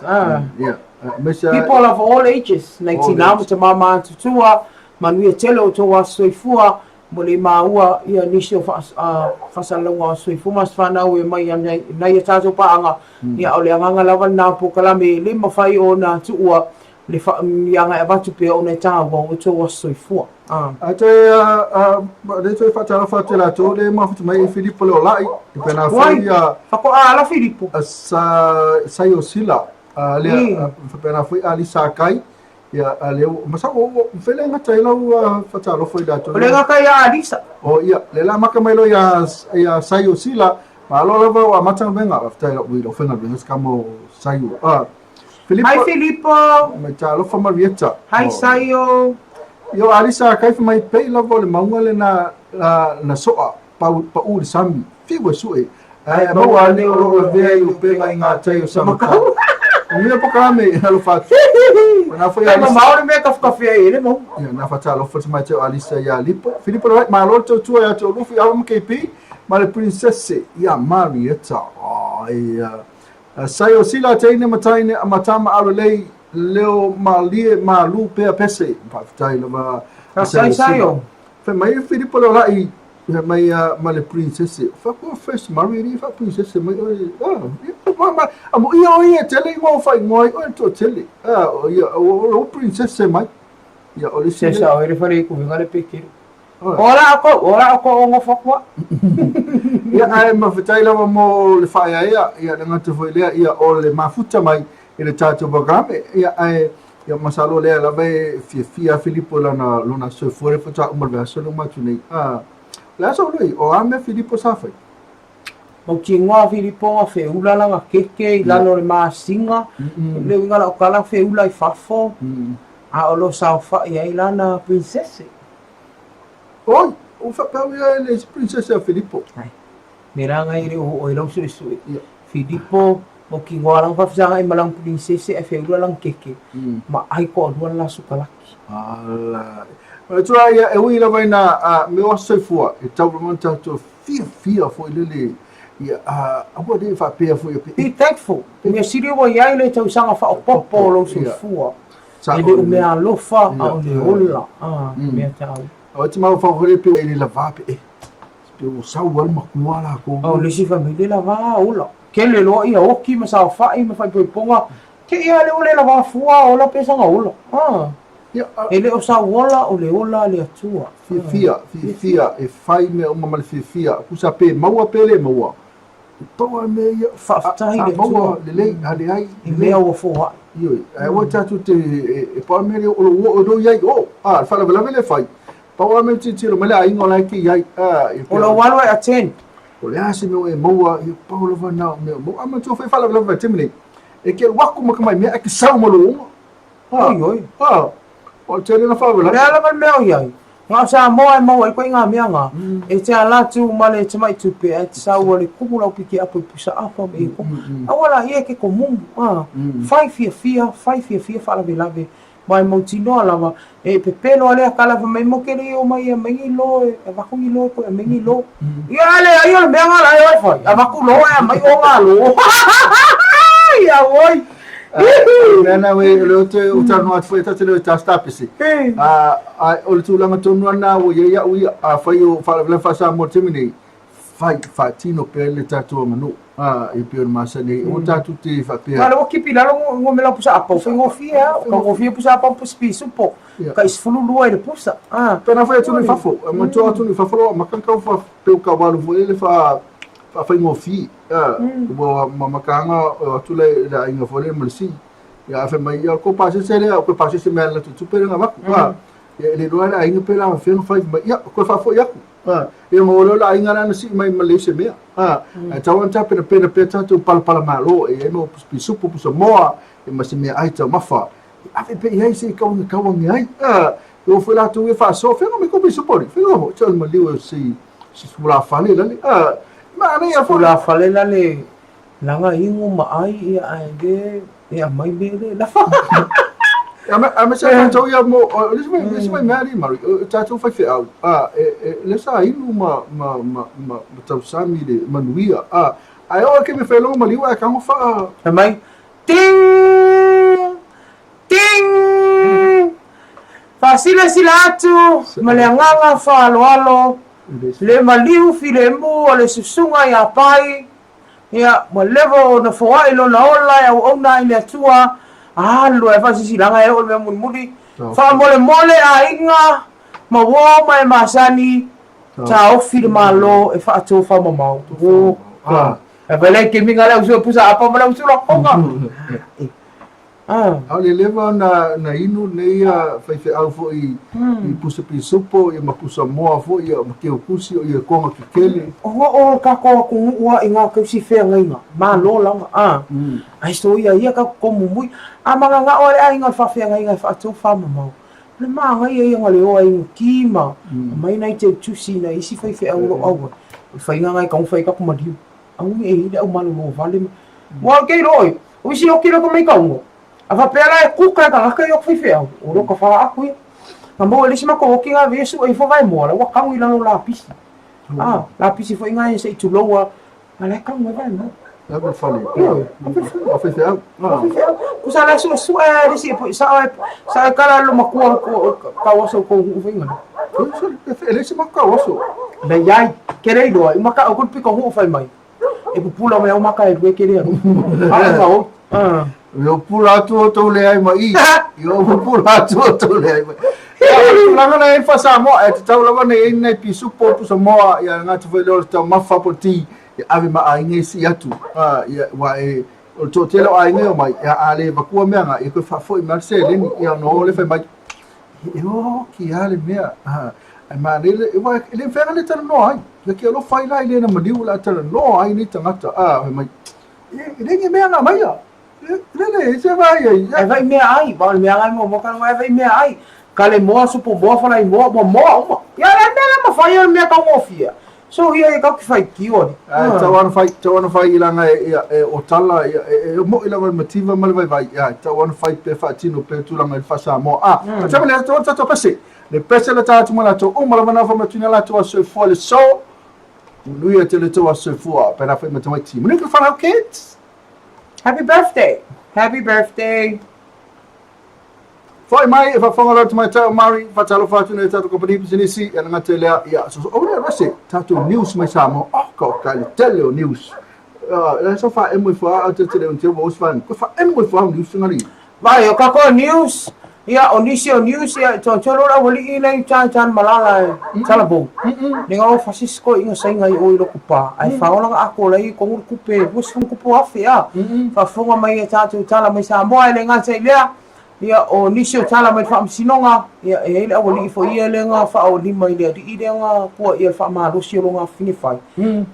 Yeah. People of all ages. Nei tina ma tama matutua, manuia tele o tou aso soifua, mo le maua ia nisi o faasalalauga o aso soifua ma aso fanau e mai ai nai a tatou paaga. Ia o le agaga lava lena o polokalame e le mafai ona tuua le faamanuiaga e avatu pea ona e taua o outou aso soifua. A toe, le toe faatalofa atu i latou le mafuta mai i Filipo Leolai, i pena foi ia... Faatoa ala Filipo. Sa, Saio Sila, lea, faapena foi Alisa Kai, ia, lea, masalo, o, fele gata ai lau faatalofa i latou. O le gata ia Alisa. O, ia, le la maka mai loa ia, ia Saio Sila, malo lava ua amata galuega, faafetai lau, lau faigaluega se kama o Saio. Filipo. Hi Filipo. Mai talofa Marieta. Hi Saio. Io Alisa kai mai pei lava o le maunga le na na soa pau pau le sami. Fiu e sue. Ai maua ane o loo lavea i upega i ngā tai o Samakau. O mea polokalame alofa atu. Na foi Alisa. Mamao le mea kafekafea e le mau. Ia na faatalofa te mai te o Alisa ia Lipo. Filipo le malo le tautua ia te o Lufi Awa ma KP ma le princesse ia Marieta. Ai Saio sila teine ma taine a ma tama aulelei leo malie malu pea pese. Faafetai lava a Saio Sila. Fai mai e Filipo leo lai fai mai a ma le princesse. Fa ko first marry ni fa princesse mai oi. Ah, ma ma a mo ia oi e tele ingoa o faingoa ai oi to tele. Ah, o ia o lo princesse mai. Ia o le sile. Se sa o ere fare ku venga le pekere. Ora o kou, ora o kou o ngofo kua. Ia, ae mafetai lava mo le faaeaea, ia le gata foi lea, ia o le mafuta mai i le tatou polokalame. Ia, ae, ia masalo lea lava e fiafia Filipo i lana, lona soifua lea faatoa uma i le vaiaso lea ua uma atu nei. A, o le a sau loi, o a mea Filipo sa fai? Mautinoa Filipo na feula lana keke i lalo o le masina, le uiga la o tala feula i fafo, a o lo saofai ai lana princesse. Oi, ua faapea au ia e le isi princess ia Filipo. Ai, me la ngai le o oi lau suesue. Yeah. Filipo, mautinoa lana faafesagai ma lana princesse ae feula lana keke, ma ai toalua le la sukalaki. Ala. Manatua ia, e ui lava ina a, mea o aso soifua, e tau lava ona tatou fiafia foi lele, ia, a, aua ne i faapea foi e Be thankful. Mea sili ua i ai le tausaga faaopoopo o lou soifua. E le o mea alofa, a o le ola, a, mea taua. O te mafaufau foi lea pe e le lavā pe e, pe ua sau lava le matua latou. O le isi fai mai, le lavā ola. Kele loa ia oki ma saofai ma faaipoipoga, te i a le o le lavā fua ola pe saga ola. A, e le o sau ola, o le ola a le Atua. Fiafia, fiafia, e fai mea uma ma le fiafia, tusa pe maua pe le maua. E pau lava le mea ia, Faafetai i le Atua. Maua lelei, a leai, I mea ua foai. Ioe, ae aua tatou te, e pau lava le mea lea o lou oo loa i ai i o, a, le faalavelave lea e fai, pau lava le mea e tilotilo mai le aiga o la e te i ai, a, ia O lou alu e attend. O le a se mea o e maua, ia pau lava na o mea o maua. A manatua foi e faalavelave mai taimi nei, e te alu atu ma ka mai mea ae te sau ma lou oga. Oi, oi. A, o le tele na faalavelave. O le a lava le mea o i ai? Na o Samoa e maua ai koe i ngā mea ngā, e te ala atu ma le tamai tupe ae te saua le kumu lau piki apo i pusa apa me ko. Aua la ia ke komumu, a, whai fiafia, whai fiafia whaalavelave, ma e mautinoa lava, e pepelo a lea kala fa mai mo ke le o mai e mai ngi lo e avaku ngi lo ko e mai ngi lo. Ia a le ai o le mea ngā la e oe whai, avaku lo e a mai o ngā lo. Ia oi. Mea na we le o te o tano atu foi ta te le ta stapese. A o le tulaga tonu ana ua iai au ia a fai o faalavelave faa-Samoa i le taimi nei, fai faatino pea le tatou aganuu a e pei ona masani ai aua tatou te faapea. Ma le ua kipi i lalo ngomela o pusa apau faigofie a, o taugofie pusa apau ma pusa pisupo, kai 12 i le pusa. Pena foi atunuu i fafo, manatua atunuu i fafo loa maka kau fa peu ka walu foi le fa faafaigofie ua makaga atu le aiga foi le ma le sii. Ia a fai mai, ia ko pasese lea, ko pasese mea la tupe le ngavaku. Mm. Ia le loa le aiga pe la fenga fai mai, ia ko fa foi aku. Ah, ia mo le la aiga la na si mai Malaysia mea. Ah, mm. tau an tapena pena pe tatu pala pala malo e mo pisupu pusa moa e ma se mea ai tau mafa. Ave pe i ai se kau ngi kau ngi ai. Ah, yo foi la tu e fa so fenga me ko pisupu ri. Fenga ho tau maliu e si si sula fale la le. Ah, ma ne ya foi. Sula fale la le Laga igu ma ai ia ae le e amai me le lafa. A me se tatou ia mo o le se le se mai mea ali mari o tatou fai feau a e e le sa inu ma ma ma ma ma tausami le manuia a ae o ke me whailongo maliu ae kango wha Fai mai, Ting! Ting! Faasilasila atu ma le agaga faaaloalo le maliu filemu o le susuga ia Pai. Ia, ua leva ona foai lona ola e auauna ai le Atua, alu ai faasisilaga e oo i le mea mulimuli. Faamolemole aiga ma uo ma e masani, taofi le Malo e faatofamamao. Ua, e fai le kemiga le au sua pusa apa ma le au sula koga. Ah. ʻAʻole leva ona na inu nei ia faifeau foi i pusa pisupo ia ma pusa moa foi ia ma keukusi o ia koga kekele. Oho o kako atunuu a i ngā kausi wheangaiga, Malo lava, a, ai so ia ia ka komumui, a mangangao a le aiga o le whawheangaiga e whaatou whamamau. O le maangaia ia nga le oa ingo ki ma, mai nai teu tusi nai isi faifeau o lo aua, o le whainga ngai kaunga whai kako maliu. Aumi e i le au malolo vale ma. Ua kei loi, o isi oki loko mai kaungo. A whapea la e kuka e kangaka i ok faifeau, o lo ka wha aku ia. Nga mau e lisi mako oki nga vesu e ifo vai moa la, ua kangu i lalo lapisi. A, lapisi foi nga e se i tuloua, a la e kangu e vai moa. Ave fale. Io, ave fale. A faifeau. A faifeau. Kusa la sua sua e lisi e pui, sa e, sa e kala lo makua ko kau aso ko hu fai ngana. E le se maka aso. Le iai, ke rei loa, i maka au piko hu fai mai. E pupula mai au maka e rue ke rea. A ka o. I o pula atu o tau le ai ma i. I o pupula atu o tau le ai ma. Ia, tulaga na e fa Samoa, e te tau lava nei nei pisupo pusa moa, ia ngā te whaile o le tau mafa po ti, ia ave ma aiga e sii atu, ia, ua e, o le toatele o aiga e omai, ia a le vakua mea nga, ia koe faafoi mai le seleni, ia ona o le fai mai, e oki a le mea, ai manaia le, ua e le mafai ona le talanoa ai, ia ke alofa ai la i lena maliu o le a talanoa ai nei tagata, fai mai, e le ni mea na aumaia, Lele, se vai ai. E vai mea ai, ma o le mea ngai mo ka e vai mea ai. Kale moa, supo moa, falai moa, ua moa uma. Ia le mea la mawhai o le mea taugofie. So ia ia kau ki whai kiori. Ai, tau ana whai, tau ana whai i langa e, ia, e o tala, ia, e, e mo i langa mativa ma le vai vai, ia, tau ana whai pe whaatino pe tūlanga i wha Samoa. Ah, mm. tau le tau tau pese. Le pese le tātu ma latou, o malama na wha matuna latou a soifua le so. Nui e te le tau a soifua, pera whai matamaiti. Manu ka whanau kids! Happy birthday! Happy birthday! Whai mai e whawhanga rau tamaitai o Mari, whatalofa atu nei tātou kompani pisinisi, e ana ngā lea, ia, so, so, oh, lea, rase, tātou news mai Samoa, oh, ka o kai le tele o news. Uh, so wha emo i wha, au te tele o te o osvan, ko wha emo i wha news ngari. Vai, o kako news, ia, o nisi o news, ia, to tolo la wali i nei chan chan malala e, talabou. Ni nga o Francisco inga sainga i o i loko pa, ai whaolanga ako lai ko nguru kupe, wis nguru kupu afe a, whafonga mai e tātou tala mai Samoa e le ngā tai lea, ia, o nisi o tala mai whaamsinonga, ia, e eile awali i fo ia le ngā wha o lima i le alii le ngā kua ia whaamalosi o lo ngā whine whai.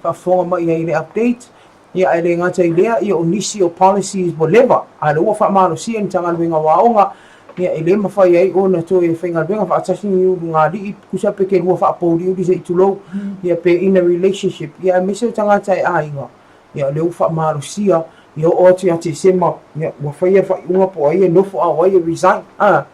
Whafonga mai ia i le update, Ia, e le gata i lea, ia o nisi o policies ua leva, a lea ua faamalosia ni Matagaluega o Aoga, Ia, e le mafai ai ona toe faigaluega faatasi ni ulugalii, tusa pe kelua faapouliuli se i tulou, ia pe in a relationship, ia aemaise o tagata e aiga, ia lea ua faamalosia, ia oo atu ia Tesema, ia ua faia le faaiuga po o ai e nofo a o ai e resign. A,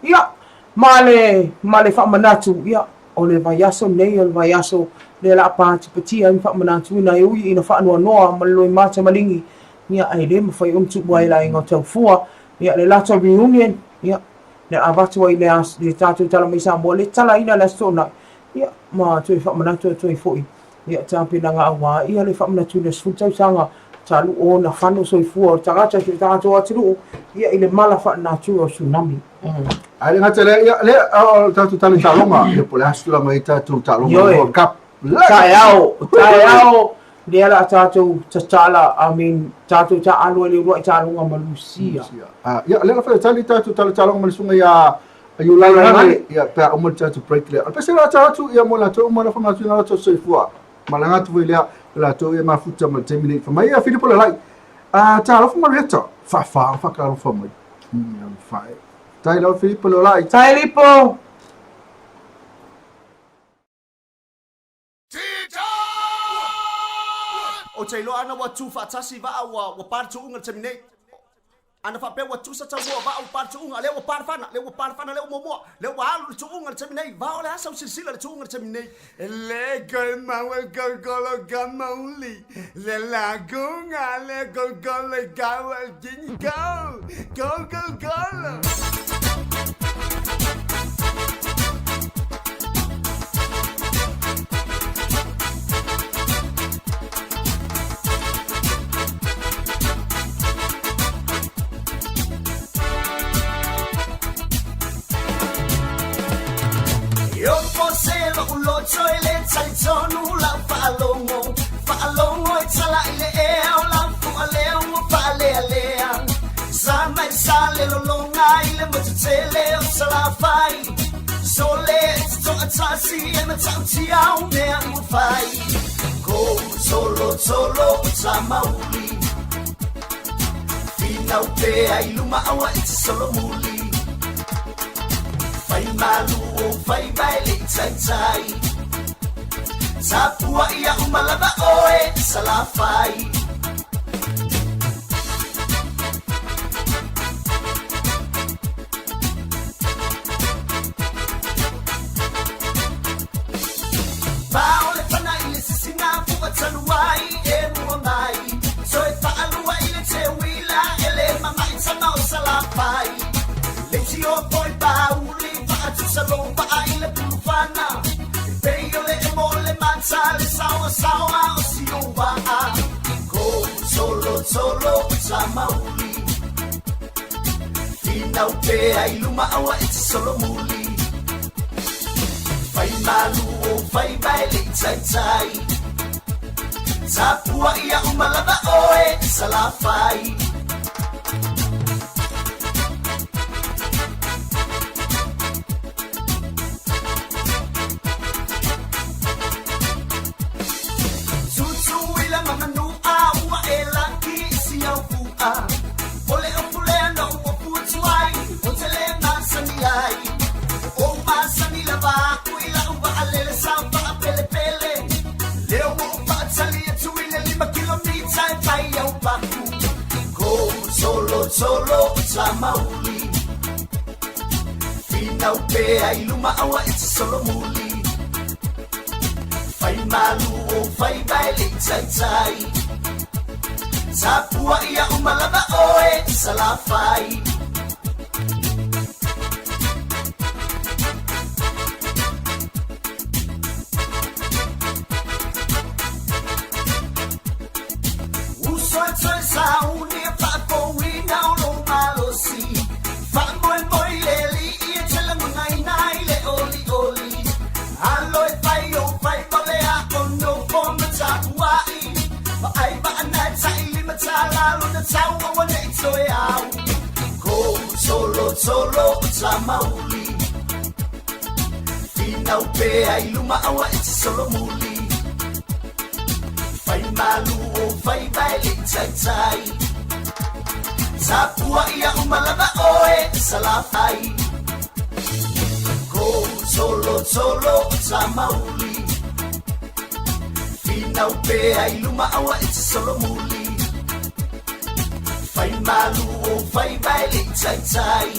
ia, ma le, ma le faamanatu, ia, o le vaiaso lenei o le vaiaso lea o le a patipatia ai ma faamanatuina e ui ina faanoanoa ma le loimata maligi, ia, ae le mafai ona tuua e le aiga o Taufua, ia, le latou reunion, ia, le avatu ai le, le tatou tala mai Samoa, le talaina le Aso Toonai, ia, ma toe faamanatu atu ai foi, ia, tapenaga aua, ia, le faamanatuina 10 tausaga talu ona fano soifua o tagata o si o tatou atunuu, ia, i le mala faalenatura o tsunami. Ae le gata i lea, ia, lea, o le tatou tala i taaloga, ia, po o le a se tulaga i tatou taaloga Ioe. World Cup. Taeao, taeao, lea la tatou tatala, I mean, tatou taaalo ai le uluai taaloga ma Lusia. Ah, ia, lea la fai tali tatou tala taaloga ma le susuga ia Iulai Gale, ia, pe a uma le tatou break lea. O le pese la ta atu, ia, mo latou uma la whamanatuina latou soifua. Ma le gata foi lea, o latou e mafuta ma le taimi nei. Fa mai ia Filipo Lalai, ah, talofa Marieta, whawha, whakalofa mai. Alofa e. Tai lau Filipo Lalai. Tai Lipo! Ou te iloa ana ua tu faatasi vaa ua ua pa le tuuga le taimi nei. Ana faapea ua tusa taumua vaa ua pa le tuuga, lea ua pa le fana, lea ua pa le fana lea ua muamua, lea ua alu le tuuga le taimi nei. Vao le a sau silasila le tuuga le taimi nei. E le koe maua kolokolo ka mauli, le lagunga le kolokolo i ka ua kini go, go go golo. Loto e le talitonu lau faalogo Faalogo e tala i le ea o lau fualeo ua faalealea Sa mai sa le lologa i le motu tele o Salafai Sole e te toatasi e matautia o mea ua fai Ko tolo tolo o tamauli Finau pea i luma aua e te solomuli Fai malu o fai vai le taitai Tapuai ia uma lava oe Salafai Pao le fana i le sisina fua talu ai e mua mai Toe faalua i le teuila e le mama'i tama o Salafai Le tio poi pauli faatusa lou vaa i le pulufana E pei o le emo o le mata le saoasaoa o si ou vaa Ko tolo tolo o tamauli Finau pea i luma aua e te solomuli Fai malu o faiva e le i taitai Tapuai ia uma lava oe Salafai Tutuila ma Manua ua e laki i si au pua O le upu lea na ou ofu atu ai Ou te le masani ai Ua ou masani lava aku i lau vaalele sao faapelepele Lea ua ou faatali atu i le lima kilomita e fai au paku Ko tolo tolo o tamauli Finau pea i luma aua e te solomuli Fai malu o faiva e le i taitai Tapuai ia uma lava oe Salafai Uso e toe sauni e faafouina o lou malosi Faamoemoe i le Alii e te lagonaina ai le olioli Alo e fai ou faiva o le a o nofo ma tapuai Vaai vaana e tailima tala lona tau aua ne i toe au Ko tolo tolo o tamauli Finau pea i luma aua e te solomuli Fai malu o faiva e le i taitai. Tapuaʻi aʻu ma lava ʻoe Salafai. Kou tolotolo o mauli. Finau pea i luma aua e te solomuli. Fai malu o fai vai le taitai.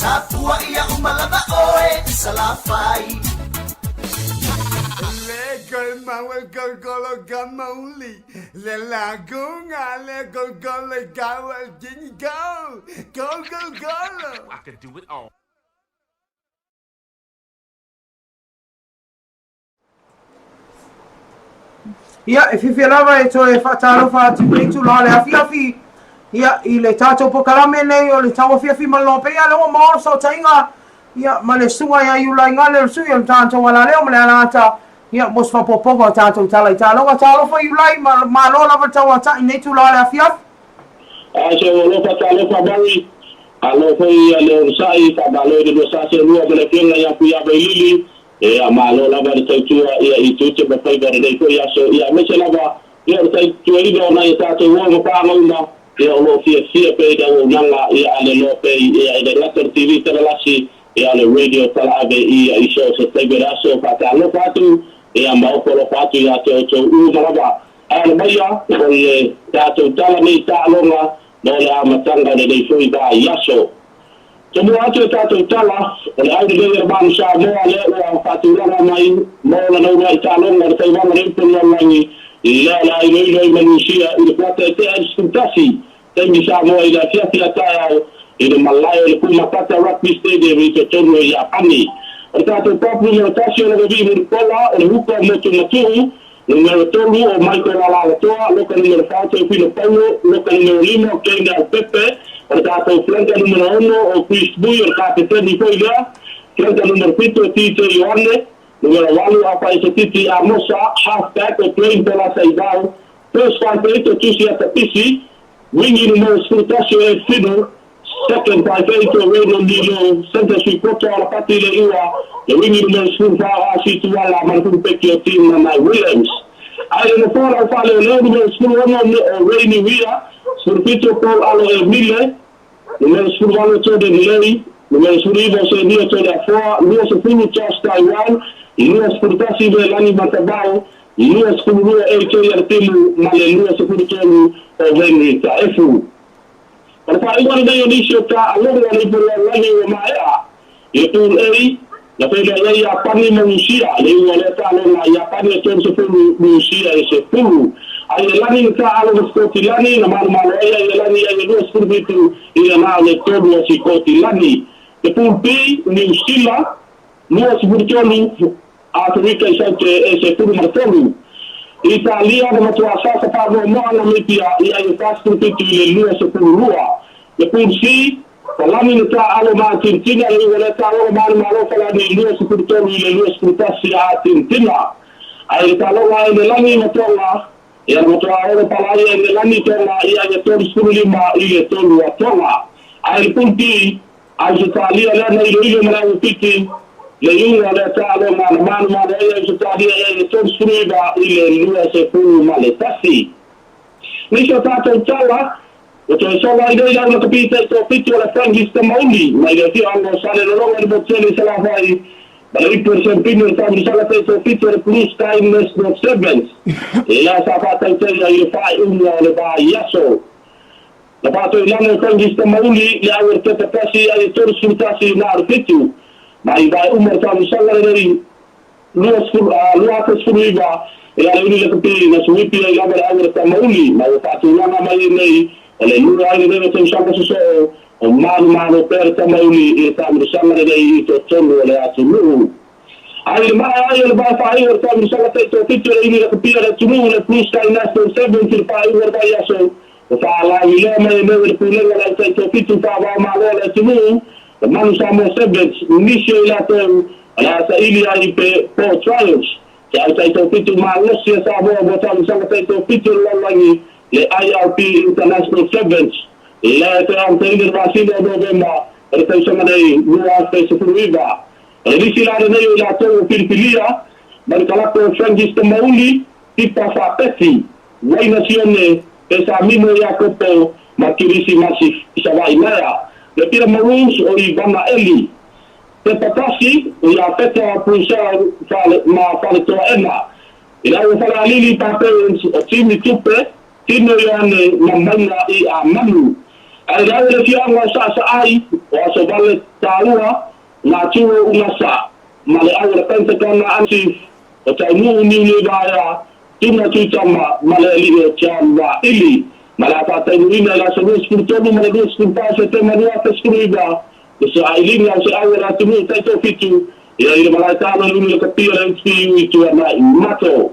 Tapuaʻi aʻu ma lava ʻoe Salafai. Le kol maua kol kolo ka mauli. Le lagunga le kol kolo ka king go. Go go go. I can do it all. Ia, e fiafia lava e toe faatalofa atu i lenei itula o le afiafi, ia, i le tatou polokalame nei o le Tauafiafi ma le Loapeia, lea ua maua le fesootaiga, ia, ma le susuga ia Iulaigale o le sui o le tatou alaleo ma le alaata, ia, mo se faaopoopoga o tatou tala i taaloga. Talofa Iulai, ma malo lava le tauatai i lenei itula o le afiafi. Ae se ua alofa talofa mai, malo foi ia le onosai, faamalo i le lua sa seelua ma le Afioga ia Fuiavailili, Ia, malo lava le tautua ia i tiute ma faiva o lenei foi aso, ia aemaise lava ia o le tautuaina o nai a tatou uo ma paaga uma, ia o lo o fiafia pea i le auaunaga ia a le loa pea ia e le gata o le TV talalasi, ia o le radio talaave ia i so o se taimi o le aso. Faatalofa atu ia ma ofo alofa atu ia te outou uma lava. Ae ala maia o le tatou tala nei taaloga mo le amataga o lenei foi vaiaso. Tomua atu e tatou tala, o le au lelei o le Manu Samoa lea ua faatulaga mai mo lana uluai taaloga o le taivaga o le ipu o le lalolagi, lea o le a iloilo ai ma Niusia i le kuata e tea i le 11 taimi Samoa i le afiafi a taeao i le malae o le Kumakata Rugby Stadium i totonu o Iapani. O le tatou prop numera tasi o Logovi'i Mulipola, o le huka o Motu Matuu, Numera tolu o Michael Alaalatoa, loka numera fa Teofilo Paulo, loka numera lima o Kane Leaupepe, o le tatou flanker numera ono o Chris Bui, o le kapeteni foi lea, flanker numera fitu o TJ Ioane, numera valu Afaesetiti Amosa, half back o Dwayne Polasa Ivao, first 5'8 o Tusi Atapisi, wingi numera 11 o Ed Fiddle, Second 5'8 o Raymond Lilo, centre sui poto Alapati Leiua, le wingi numera 14 o Asi Tuala ma le fulupeki o Tim Nanai Williams. Ae le nofoa o le aufaleoleo numera 16 o Ray Niuia, 17 o Paul Alo Emile, numera 18 o Jordan Lei, numera 19 o Senia Toleafoa, 20 Josh Taiwan, 21 Velani Matavao, 22 AJ Artimu ma le 23 o Henry Taefu. O le faaiuga lenei o nisi o taaloga o le ipu lalolagi ua maea i le Pool A, na feiloai ai Iapani ma Rusia, le iuga o lea taaloga, Iapani e 30, Rusia e 10. A i le lagi na taaalo ma Sikotilani, na malomalo ai a i le lagi ai e 27 i le na o le tolu a Sikotilani. Le Pool B, Niu Sila, 23, Aferika i Saute e 13. Italia na matuā sasa faamuamua Namibia i ai e 47 i le 22. Le Pool C, Palani na taaalo ma Argentina, le iuga o lea taaloga manumalo Falani i 23 i le 21 a Argentina. Ae le taaloga a Enelani ma Tonga, ia na matuā olo pala ai a Enelani Tonga i ai e 35 i le 3 a Tonga. Ae le Pool D, Ausetalia lea na iloilo ma le Aupiki, le iuga o lea taaloga na manumanu ai Ausetalia i ai e 39 i le 21. Nisi o tatou tala, ua toe sola ai nei lau lakapi taitoafitu o le Frankie Tamauli mai le afioaga o Salelologa i le motu tele i Salafai ma le ipu o le Sempini o le Taamilosaga taitoafitu o le Blue Sky National Sevens lea sa faatautaia i le faaiuga o le vaiaso. Na faatoilalo e Francis Tamauli le au o le pepa tasi ai e 31 na o le fitu ma i vae uma o le taamilosaga lenei 2019 e ala uli lakapi na suipi ai lava le au o le Tamauli ma ua faatulaga mai ai nei o le lua ai lenei o tausaga sosoo o manumalo pea le Tamauli i le taamilosaga lenei i totonu o le atunuu. Ae i le maea ai o le vae faaiu o le taamilosaga taitoafitu o le uli lakapi a le atunuu le Blue Sky National Sevens i le faaiuga o le vaiaso Ua faalauiloa mai e Mary le Pulega o le Au Taitoafitu Faava-o-Malo a le atunuu, le Manu Samoa Sevens, nisi o i latou o le a saili ai pe po o Trials, ke Au Taitoafitu malosi a Samoa mo Tausaga Taitoafitu o le Lalolagi, le IRP International Sevens, lea e toe amataina i le masina o Novema o le tausaga nei 2019. O le lisi la lenei o i latou ua filifilia mai le kalaka o Frangis Tamauli, Tipa Faapeti, Waina Sione, Pesamino Iakopo, ma Kirisimasi i Savaii Maea. Le Pila Maroons o Ivana Eli. Pepa tasi, o Iapeta Purcell fale, ma Faletoaena. I le au o Falealili pa Parents o Timi Tupe, Tino Ioane ma Mauga i a Manu. Ae i le au o le afioaga o Saasaai, o Asovale Taua, Ngā Tū o Ugasa, ma le au o le Pentagon a Chief o Taunuu Niuniu Vaea, Tuna Tuitama ma le alii o John Waili. Ma le a faataunuuina i le aso 23 ma le 24 Setema 2019 le sailiga o se au o le atunuu taitoafitu ia i le malae taalo i luna o le kapia o le HPU i Tuanai Mato.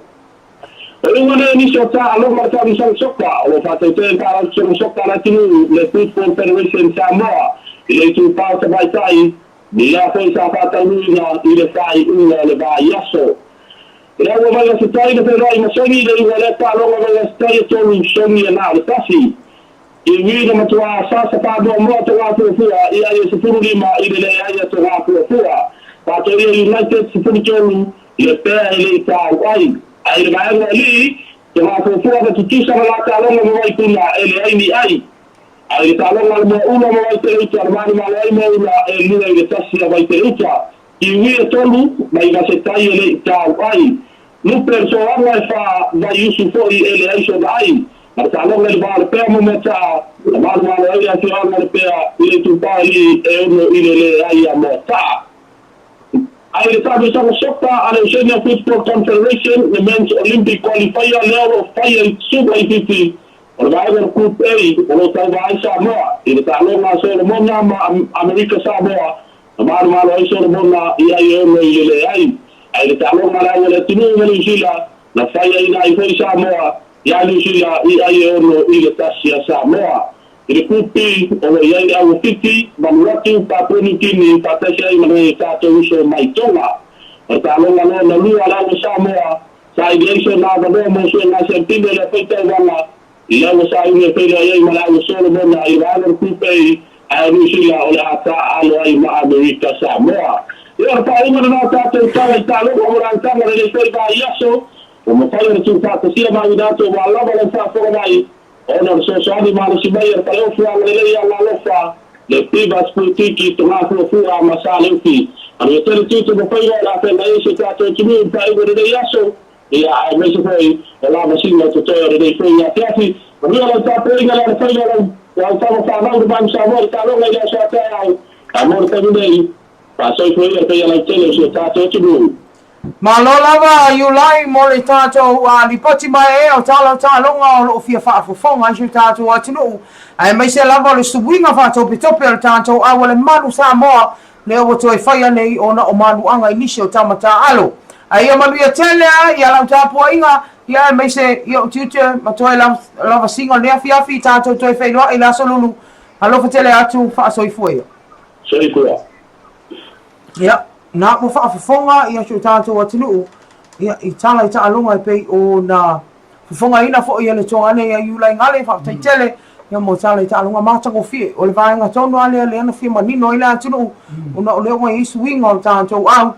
O luga nei o nisi o taaloga o le Tauisaga Soka o lo o faatautaia e le Faalapotopotoga Soka a le atunuu, le Football Federation Samoa, i le itupa o tamaitai, lea foi sa faataunuuina i le faaiuga o le vaiaso. I le aua Vaigasetai na feiloai ma Songi i le iuga o lea taaloga Vaigasetai e tolu Songi e na o le tasi. I ui na matua sasa faamuamua Togafuafua i ai e 15 i le leai a Togafuafua. Faatoia United 13 le pea e le i tau ai. Ae i le vaega o Alii, Togafuafua na tutusa na la taaloga ma Vaipuna e leai ni ai. Ae i le taaloga a le Moaula ma Vaiteleuta na manumalo ai Moaula e 2 i le 1 a Vaiteleuta. Kiwi e tolu, mai Vasetai e le i tau ai. Lupe le soaga e fa vaiusu foi e leai sona ai. Ma le taaloga i le va o Lepea ma Moataa, na malomalo ai le afioaga o Lepea i le itupa alii e ono i le leai a Moataa. Ae i le taamilosaga soka a le Oceania Football Confederation, le Men's Olympic Qualifier lea o lo o faia i Suva i Fiti, o le vaega o le Group A o lo o tauva ai Samoa i le taaloga a Solomona ma Amerika Samoa Na malomalo ai Solomona i ai e ono i le leai. Ae i le taaloga a le au o le atunuu ma Niu Sila, na fai ai nai foi Samoa iā Niu Sila i ai e ono i le tasi a Samoa. I le kupi, o lo o i ai le au o Fiti, Vanuatu, Papua Niu Kini, faatasi ai ma nai o tatou uso mai Tonga. O le taaloga lona lua a le au o Samoa, sa i ai sona avanoa mo suega siampine o lea foi tauvaga, I le ua sauni e feiloai ai ma le au o Solomona i vaega o le Kupei, ae o Niu Sila o le a taaalo ai ma Amerika Samoa. Ia, o le faaiuga lena o tatou tala i taaloga mo le amataga o lenei foi vaiaso, ua mafai ona tuufaatasia ma auina atu aua lava lau faafofoga mai, ona o le fesoasoani malosi mai a le Faleofu Agalelei ia Lalofa, le Pivas Putiki, Togafuafua ma Saleufi. Manuia tele tiute ma faiva o le a feagai ai si o tatou atunuu i le faaiuga o lenei aso. Ia, aemaise foi o lavasiga o totoe o lenei foi afiafi. Manuia lau tapuaiga le alofaiva o lau lau tama fanau le Manu Samoa i le taaloga i le aso a taeao. A mo le taimi nei, faasoifua ia le paia lautele o si o tatou atunuu. Malo lava Iulai mo le tatou lipoti maeaea o tala o taaloga o lo o fia faafofoga ai si o tatou atunuu, aemaise lava o le suiga faatopetope o le tatou au a le Malu Samoa Lea ua toe faia nei ona o manuaga i nisi o tama taaalo. A ia manuia tele a ia lau tapuaiga, ia aemaise ia o tiute ma toe lavasiga o lenei afiafi i tatou toe feiloai i le aso lulu. Alofa tele atu, faasoifua ia. Soifua. Ia, na ua faafofoga ia si o tatou atunuu, ia, i tala i taaloga e pei ona Fofogaina foi e le toa nei a Iulaigale, faafetai tele ia mo tala i taaloga matagofie. O le vaega tonu lava lea lea na fia manino ai le atunuu, ona o lea ua i ai suiga o le tatou au,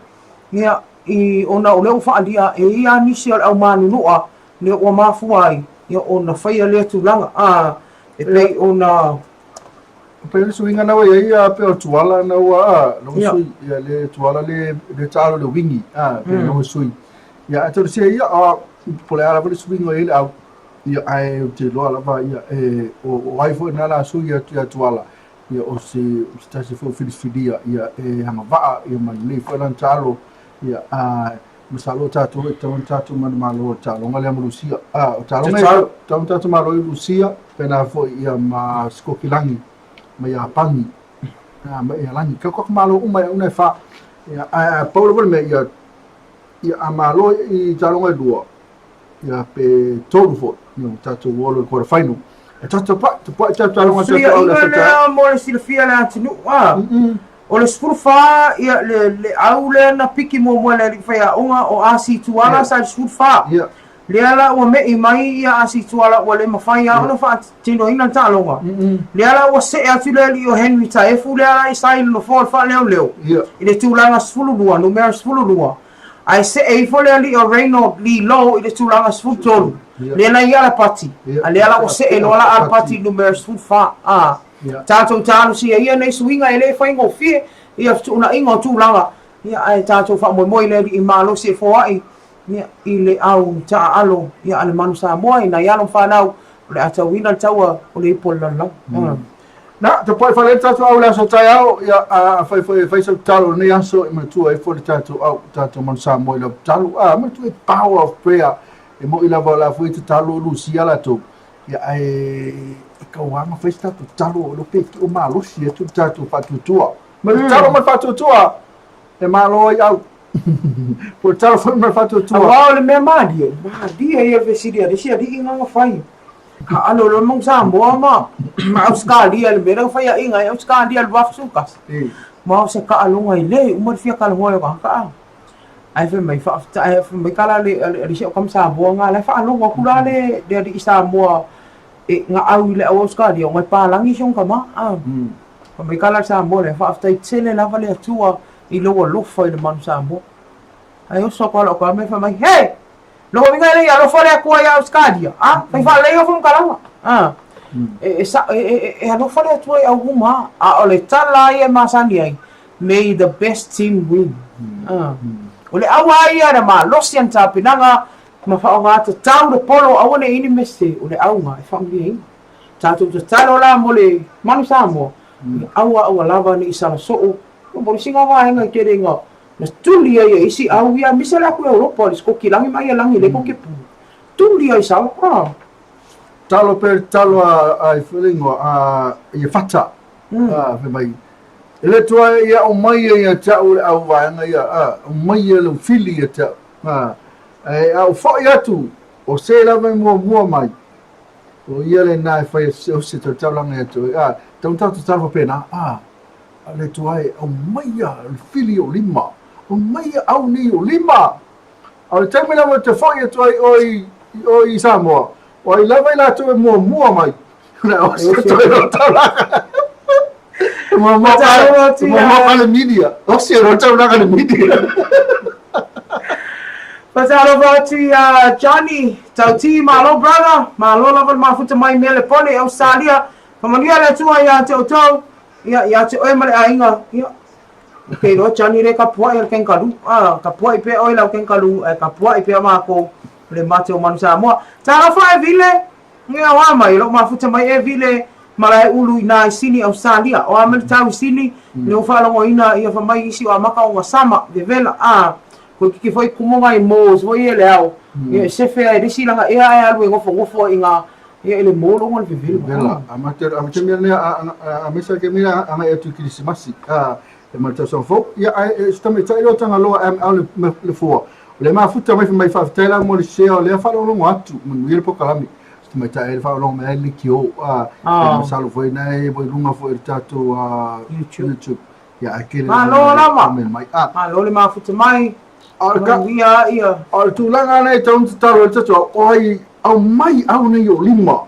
ia, i, ona o lea ua faaalia e i ai nisi o le au manunua lea ua mafua ai ia ona faia lea tulaga, a, e pei ona. Pei o le suiga na ua i ai a pei o le Tuala na ua a, na ua sui, ia le Tuala le, le taalo le wingi, a, pei na ua sui. Ia, ae tausia ia, a, po o le a lava le suiga o i ai le au, ia, ae ou te iloa lava, ia, e, o, o ai foi na la sui atu ia Tuala, ia, o se, o se tasi foi o filifilia, ia, e agavaa, ia, ma lelei foi lana taalo, ia, a, masalo o tatou e tatau ona tatou manumalo i le taaloga lea ma Lusia. A, o taaloga e tatau ona tatou malo i Lusia, pena foi ia ma Sikokilagi, ma Iapani, a, ma Ialagi. Kau kaka malo uma e una e fa. Ia, a, a, pau lava le mea, ia, ia a malo i taaloga e lua, ia pe tolu foi, ia ua tatou o loa i quarter final. E tatou tapuai, tapuai tatou taaloga tatou au le aso lea mo le silafia le atunuu, a. O le 14 ia le le au lea na piki muamua e le alii faiaoga o Asi Tuala sa i le 14. Yeah. Lea la ua me'i mai ia Asi Tuala ua le mafai lava ona faatinoina le taaloga. Lea la ua see atu le alii o Henry Taefu lea la i sa i le nofoa o le faaleoleo i le tulaga 12, numera 12. Ae see ifo le alii o Reynold Lee Low i le tulaga 13. Lea na i Alapati, a lea la ua see loa la Alapati i numera 14, a. Tatou talosia ia nei suiga e le faigofie ia fetuunaiga o tulaga, ia ae tatou faamoemoe i le Alii malosi e foai ia i le au taaalo ia a le Manu Samoa i nai alo ma fanau o le a tauina le taua o le ipu o le lalolagi. Na, tapuai fale le tatou au le aso taeao, ia, a fai foi e fai sau tatalo lenei aso, e manatua ai foi le tatou au, tatou Manu Samoa i lau tatalo. A, manatua e power of prayer, e moi lava o la foi e tatalo Lusia latou, ia, ae e tauaga fai se tatou tatalo, o lo pe ki o malosi atu le tatou faatuatua. Ma le tatalo ma le faatuatua, e malo ai au. Po le tatalo foi ma le faatuatua. Aua o le mea malie, malie ia le fesili a le isi alii na fai. Aalo loa mau Samoa ma ma Ausetalia i le mea lea na faiaina ai Ausetalia i le 2011. Ma o se taaloga e le uma le fia talanoa ai o tagata a. Ae fai mai faafetai ae fai mai tala a le isi au tama Samoa na la e faalogo atu la le le alii Samoa e na au i le au Ausetalia ona e palagi si ona tama a. Fai mai tala a le Samoa lea, faafetai tele lava le Atua i lou alofa i le manu Samoa. Ae oso atu lava lau tama fai mai, He! Lona uiga e le i alofa le Atua ia Ausetalia, a, fai faalelei au faamatalaga. A, e, e, sa, e, e, e alofa le Atua i au uma, a o le tala ia e masani ai, may the best team win. A, o le aua ia na malosi ana tapenaga ma faaaoga tatau le polo aua ne i ni mese, o le auga e faamanuiaina. Tatou tatalo la mo le Manu Samoa, ia aua aua lava ne i sala soo, mo le isi vaega i tele ina Na tuli ai e isi au ia, aemaise le aku Europa, le Sikokilagi ma Aialagi le koke pulu. Tuli ai sala. Ah. Talo pe talo a a i felingo a i fata. A fe mai. E le tua ia o mai ia te au le au vaega ia a o mai ia le fili ia te au. A e au foi atu o se lava i muamua mai. O ia le na e fai o se tautaulanga ia te a tau tau tau pena a A le Atua e, aumaia le fili o lima, aumaia au nei o lima. A o le taimi lava ou te foi atu ai oe i oe i Samoa, o ai lava i latou e muamua mai, o le a osi atu ai lou taulaga. E muamua mai le media, osi ai lou taulaga i le media. Faatalofa atu ia Johnny Tauti, malo brother, malo lava le mafuta mai Melepone i Ausetalia. Faamanuia le Atua ia te outou. Ia, ia te oe ma le aiga, ia, ou te iloa Johnny lea e tapuai a le kangaroo, a, tapuai pea oe lau kangaroo, ae tapuai pea matou, o le mate o Manu Samoa. Talofa e Vile, ia o a mai, o lou mafuta mai e Vile, Malaeulu i na i Sini, Ausetalia. O a mai le tau i Sini, lea ua faalogoina, ia fai mai isi o amata ona sama, vevela, a, koe kiki foi kumu nai moles foi ia i le ao, ia e sefe ai le isi lana ea ae alu e nofonofo ai i ina, Ia, e le molo ona le vevela. Vevela. A ma te a te mea lea a a a mesa ke mea a ngai atu Kirisimasi. A e ma tausaga fou. Ia a e se tamaitai lea o Tagaloa ML le le fua. O le mafuta mai mai faafetai la mo le share o lea faalogologo atu manuia le polokalame. Se tamaitai e faalogologo mai ai le kio. A e masalo foi na e i luga foi o le tatou YouTube. YouTube. Ia ae tele Malo lava. Mai. A Malo le mafuta mai. A o le ka- Manuia ia. O le tulaga lea e tatau ona tatalo ai le tatou o ai aumai au nei o lima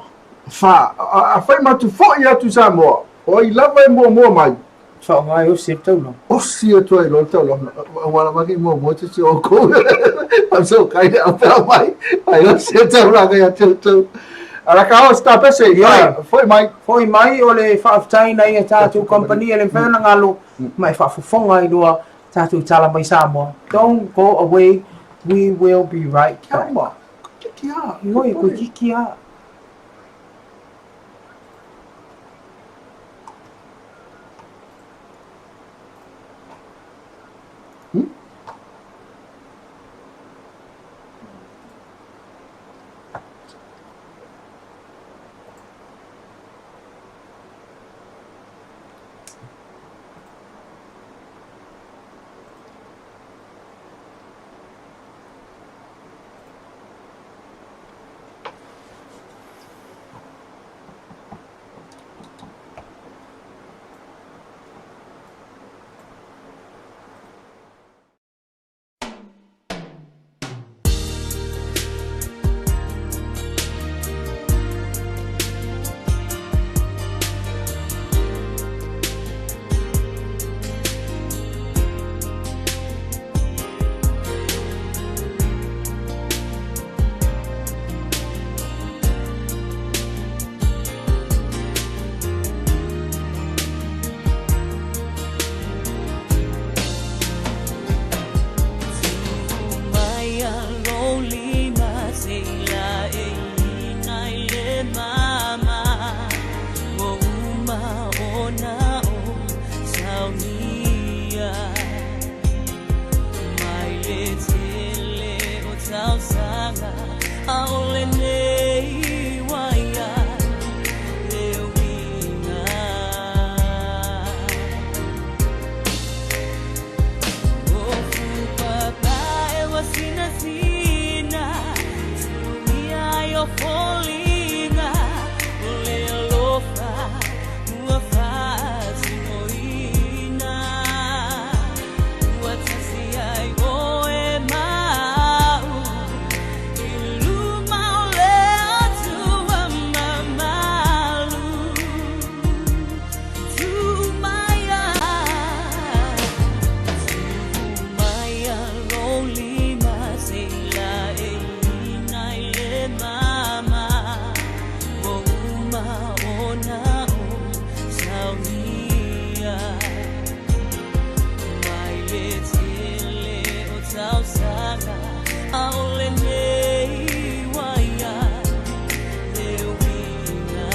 fa a fai ma atu foi atu i Samoa o ai lava e muamua mai Faaaoga e osi ai le taulaga. Osi atu ai loa le taulaga aua lava ne i muamua se isi o outou faasaukai le aupeau mai ai osi le taulaga ia te outou. Ala ka o se tapese foi mai. Foi mai o le faafetai nai a tatou kamupani e le mafai ona galo ma e faafofoga ai loa tatou tala mai Samoa. Don't go away, we will be right back. Kiki a. Oi, koe kiki a. ʻAʻole nei ua ia le uiga. O Fupapae ua sinasina, Suluia ai o foliga, O le alofa ua faatinoina. Ua tasi ai ʻoe maʻu i luma o le Atua mamalu. Tuu maia, tuu maia lou lima se i laeina i le mama. Ua uma ona ou saunia. Mai le tele o tausaga, ʻaʻole nei ua ia le uiga.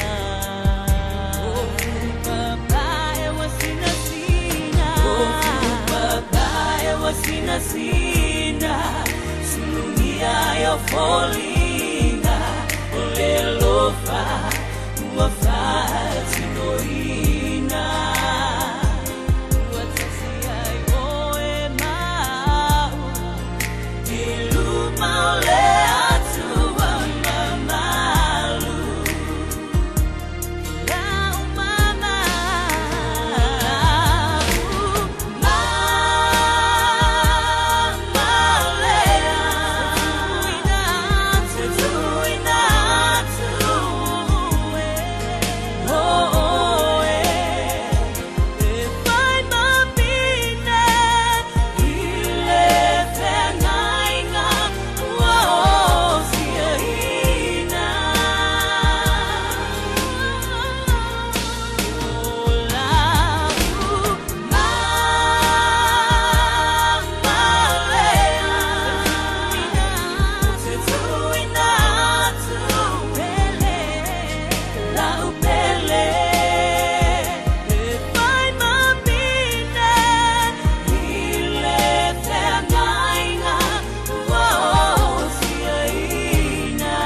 O Fupapae ua sinasina, o Fupapae ua sinasina, Sulugia ai o foliga, o le alofa ua faatinoina. Ua tasi ai ʻoe maʻu i luma o le Atua mamalu. Lau mama, lau mama lea. Se tuuina atu, se tuuina atu e, oh, e. E fai mapine i le feagaiga ua osiaina. O lau mama lea, se tuuina atu pele, lau pele. E fai mapine i le feagaiga ua osiaina.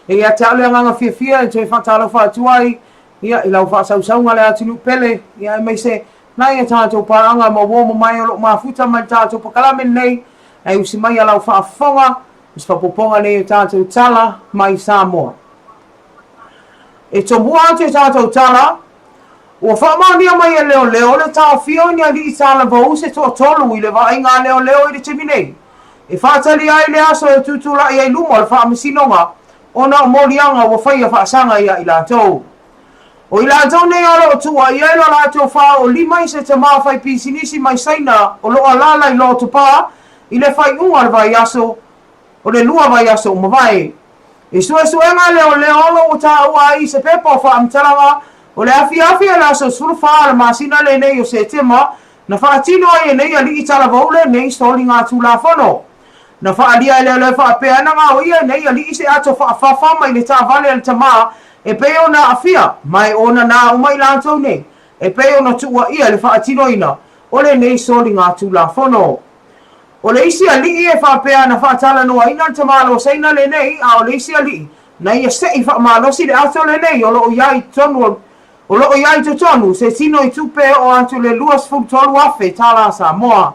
E ia te au le agaga fiafia e toe faatalofa atu ai ia i lau faasausauga le atunuu pele, ia aemaise nai a tatou paaga ma uo mamae o lo o mafuta mai le tatou pakalame lenei, ae usi mai a lau faafofoga i se faaopoopoga nei o tatou tala mai Samoa. E tomua atu e tatou tala, ua faamaonia mai e leoleo le taofia o ni alii talavou se toatolu i le vaaiga a leoleo i le taimi nei, e faatalia ai le aso e tutulai ai luma o le faamasinoga ona o moliaga ua faia faasaga ia i latou. O i latou nei o lo o tuuaia i lo latou faaoolima i se tama faipisinisi mai Saina o lo o alaala i Lotopa i le faaiuga o le vaiaso o le lua vaiaso ua mavae. I suesuega leoleo o lo o ua taua ai i se pepa o faamatalaga o le afiafi o le aso 14 o le masina lenei o Setema na faatino ai e nei alii talavou lenei soligatulafono. Na faaalia e leoleo faapea na gaoia e nei alii se ato faafafa mai le taavale a le tama e pei ona aafia ma e onanā uma i latou nei e pei ona tuuaia i le faatinoina o lenei soligatulafono. O le isi alii e faapea na faatalanoaina le tamaloa Saina lenei, a o le isi alii, na ia seʻi faamalosi le ato lenei o lo o i ai totonu o o lo o i ai totonu se tino i tupe e oo atu i le 23,000 tālā Samoa.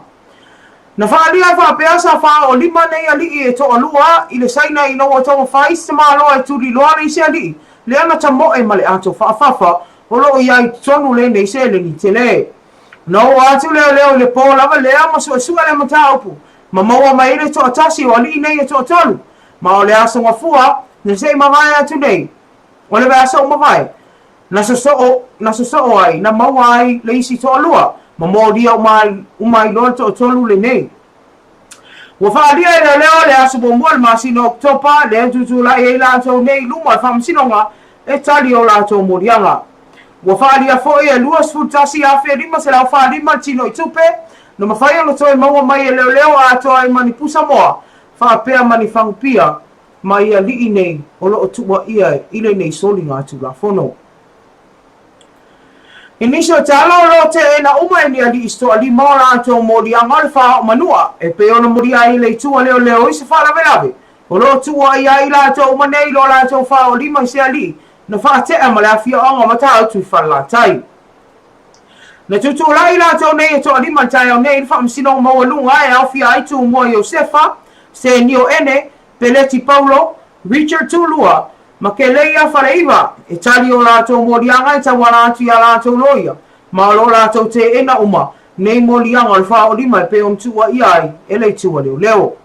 Na faaalia e faapea sa faaoolima nei alii e toalua i le Saina ina ua taumafai isi tamaloa e tuliloa le isi alii lea na tamoe ma le ato faafafa o lo o i ai i totonu lenei seleni tele. Na oo atu leoleo i le po lava lea ma suesue le mataupu ma maua mai ai le toatasi o alii nei e toatolu ma o le aso gafua na se i mavae atu nei o le vaiaso ua mavae na sosoo, na sosoo ai, na maua ai le isi toalua, ma molia uma ai, uma ai loa le toatolu lenei. Ua faaalia e leoleo le aso muamua o le masina o Oketopa, lea e tutulai ai latou nei i luma o le faamasinoga e tali o latou moliaga. Ua faaalia foi e $21,545 le tino i tupe na mafai ona toe maua mai e leoleo atoa ai ma ni pusa moa faapea ma ni fagupia mai alii nei o lo o tuuaia i lenei soliga Tulafono. I nisi o tala o lo o teena uma e ni alii se toalima o latou moliaga o le faaoomanua e pei ona molia ai le itu a leoleo i se faalavelave o lo o tuuaia ai latou uma nei i lo latou faaoolima i se alii na faatea ma le afioaga o Matautu i Falelatai. Na tutulai latou nei e toalima i le taeao nei i le Faamasinoga Maualuga e aofia ai Tumua Iosefa, Senio Ene, Peleti Paulo, Richard Tulua, ma Keleia Faleiva, e tali o latou moliaga e tauala atu i a latou loia, ma o lo latou teena uma nei moliaga o le faaolima e pei ona tuuaia ai e le itu a leoleo.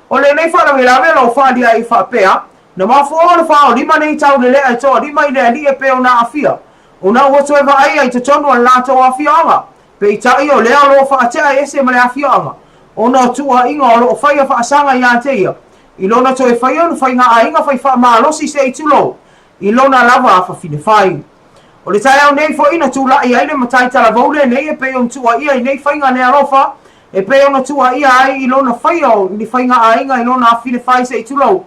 O lenei faalavelave o lo o faaalia ai faapea, na mafua o le faaolima nei taulelea e toalima i le alii e pei ona aafia, ona ua toe vaaia i totonu o le latou afioaga Peitai o lea o lo o faatea ese ma le afioaga ona o tuuaiga o lo o faia faasaga ia te ia, i lona toe faia ona faigaaiga fai faamalosi se i tulou, i lona lava afafine fai. O le taeao nei foi na tulai ai le matai talavou lenei e pei ona tuuaia i nei faiga le alofa e pei ona tuuaia ai i lona faia o ni faigaaiga i lona afafine fai se i tulou,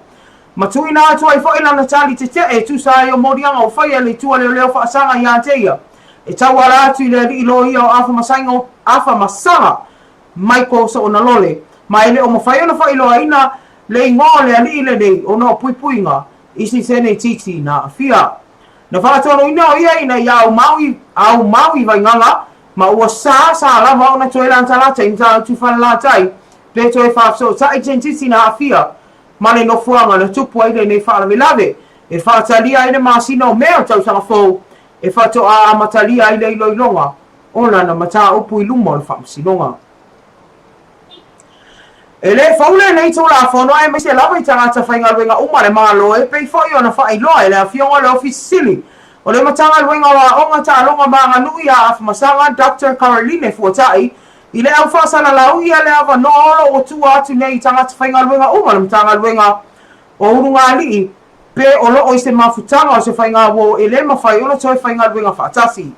ma tuuina atu ai foi lana tali tetee e tusa ai o moliaga ua faia e le itu a leoleo faasaga ia te ia. E tauala atu i le alii loia o Afamasaiga Afamasaga Michael Soonalole, ma e le o mafai ona faailoaina le igoa o le alii lenei ona o puipuiga i sisene itiiti na aafia. Na faatonuina o ia ina ia aumau i aumau i Vaigaga ma ua sa sa lava ona toe latalata i Matautu Falelatai pe toe faafesootai tentiti na aafia ma le nofoaga na tupu ai lenei faalavelave e faatalia ai le masina o Me o le tausaga fou e faatoa amatalia ai le iloiloga o lana mataupu i luma o le Faamasinoga. E le fou lenei Tulafono aemaise lava i tagata faigaluega uma a le Malo e pei foi ona faailoa e le Afioga o le Ofisa Sili o le Matagaluega o Aoga, Taaloga ma Aganuu ia Afamasaga Doctor Caroline Fuatai i le au faasalalau ia le avanoa o lo o tua atu nei i tagata faigaluega uma o le Matagaluega o Ulugalii pe o lo o i se mafutaga o se faigauo e le mafai ona toe faigaluega faatasi.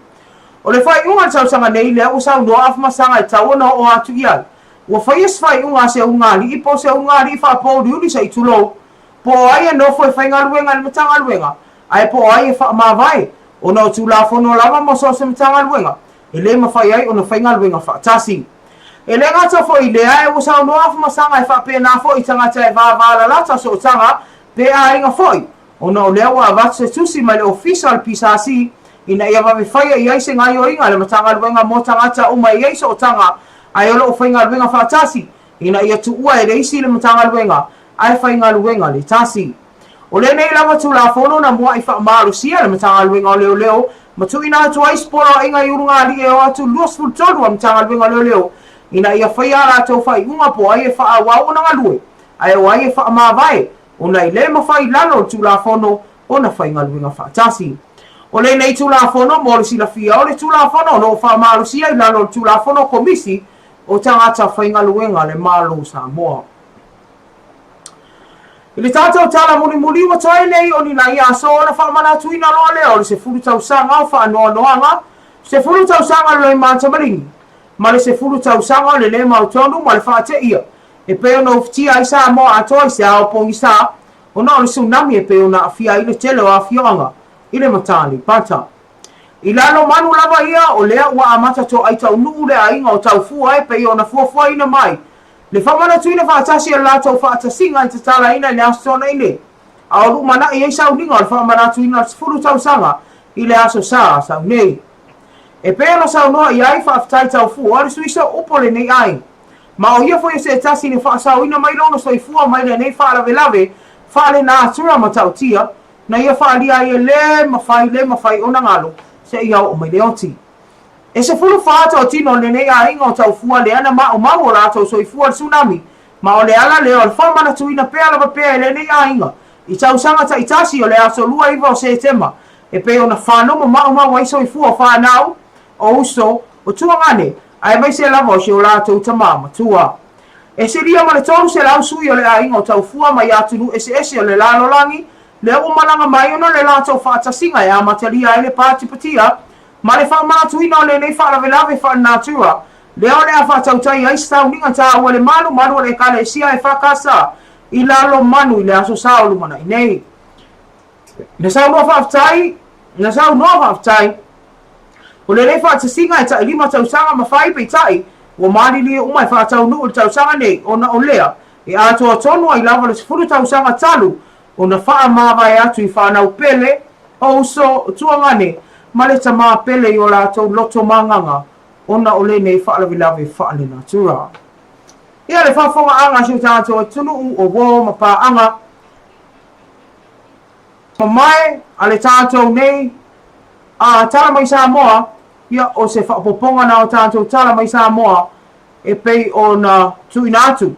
O le faaiuga o le tausaga nei lea ua saunoa Afamasaga e tatau ona oo atu i ai. Ua faia se faaiuga a se ulugalii po o se ulugalii faapouliuli se i tulou, po o ai e nofo e faigaluega i le Matagaluega ae po o ai e faamavae, ona o Tulafono lava mo so o se Matagaluega e le mafai ai ona faigaluega faatasi. E le gata foi i lea, ae ua saunoa Afamasaga e faapena foi i tagata e vavalalata sootaga pe aiga foi, ona o lea ua avatu se tusi mai le Ofisa o le PSC ina ia vave faia i ai se gaioiga a le Matagaluega mo tagata uma e i ai sootaga ae o lo o faigaluega faatasi, ina ia tuua e le isi le Matagaluega ae faigaluega le tasi. O lenei lava Tulafono na mua'i faamalosia le Matagaluega o Leoleo ma tuuina atu ai se poloaiga i ulugalii e oo atu 23 a Matagaluega o Leoleo ina ia faia a latou faaiuga po o ai e faaauau ona galue ae o ai e faamavae ona e le mafai i lalo o le Tulafono ona faigaluega faatasi. O lenei Tulafono mo le silafia o le Tulafono o lo o faamalosia i lalo o le Tulafono Komisi o Tagata Faigaluega a le Malo o Samoa. I le tatou tala mulimuli ua toe nei o ni nai aso ona faamanatuina loa lea o le 10 tausaga o faanoanoaga, 10 tausaga o le loimatamaligi, ma le 10 tausaga o le le mautonu ma le faateia e pei ona ufitia ai Samoa atoa i se ao pogisa ona o le tsunami e pei ona aafia ai le tele o afioaga i le mata Aleipata. I lalo manu lava ia o lea ua amata toai taunuu le aiga o Taufua e pei ona fuafuaina mai Le faamanatuina faatasi o le latou faatasiga i tatalaina i le Aso Toonai nei, a o lumanai ai sauniga o le faamanatuina o le 10 tausaga i le Aso Sa sau nei. E pei ona saunoa i ai, faafetai Taufua, le sui sooupu o lenei aiga. Ma o ia foi o se tasi na faasaoina mai lona soifua mai lenei faalavelave faalenatura matautia na ia faaalia ai e le mafai le mafai ona galo seia oo mai le oti. E 14 toatino o lenei aiga o Taufua lea na maumau o latou soifua i le tsunami, ma o le ala lea o le faamanatuina pea lava pea e lenei aiga i tausaga taitasi o le aso 29 o Setema e pei ona fanomo maumau ai soifua o fanau, o uso, o tuagane, aemaise lava o si o latou tama matua. E silia ma le 300 sui o le aiga o Taufua mai atunuu eseese o le lalolagi lea ua malaga mai ona le latou faatasiga e amatalia ai le patipatia ma le faamanatuina o lenei faalavelave faalenatura lea o le a faatautai ai se sauniga taua i le malumalu o le Ekalesia EFKS i Lalomanu i le Aso Sa o lumanai nei. Na saunoa faafetai, na saunoa faafetai, O lenei faatasiga e tai lima tausaga ma fai, peitai, ua malilie uma e faataunuu i le tausaga nei ona o lea e atoa tonu ai lava le 10 tausaga talu ona faamavae atu i fanau pele, o uso, o tuagane ma le tama pele i o latou loto magaga ona o lenei faalavelave faalenatura. Ia le faafofogaaga a si o tatou atunuu o uo ma paaga mamae a le tatou nei a tala mai Samoa, ia o se faaopoopoga na o tatou tala mai Samoa e pei ona tuuina atu.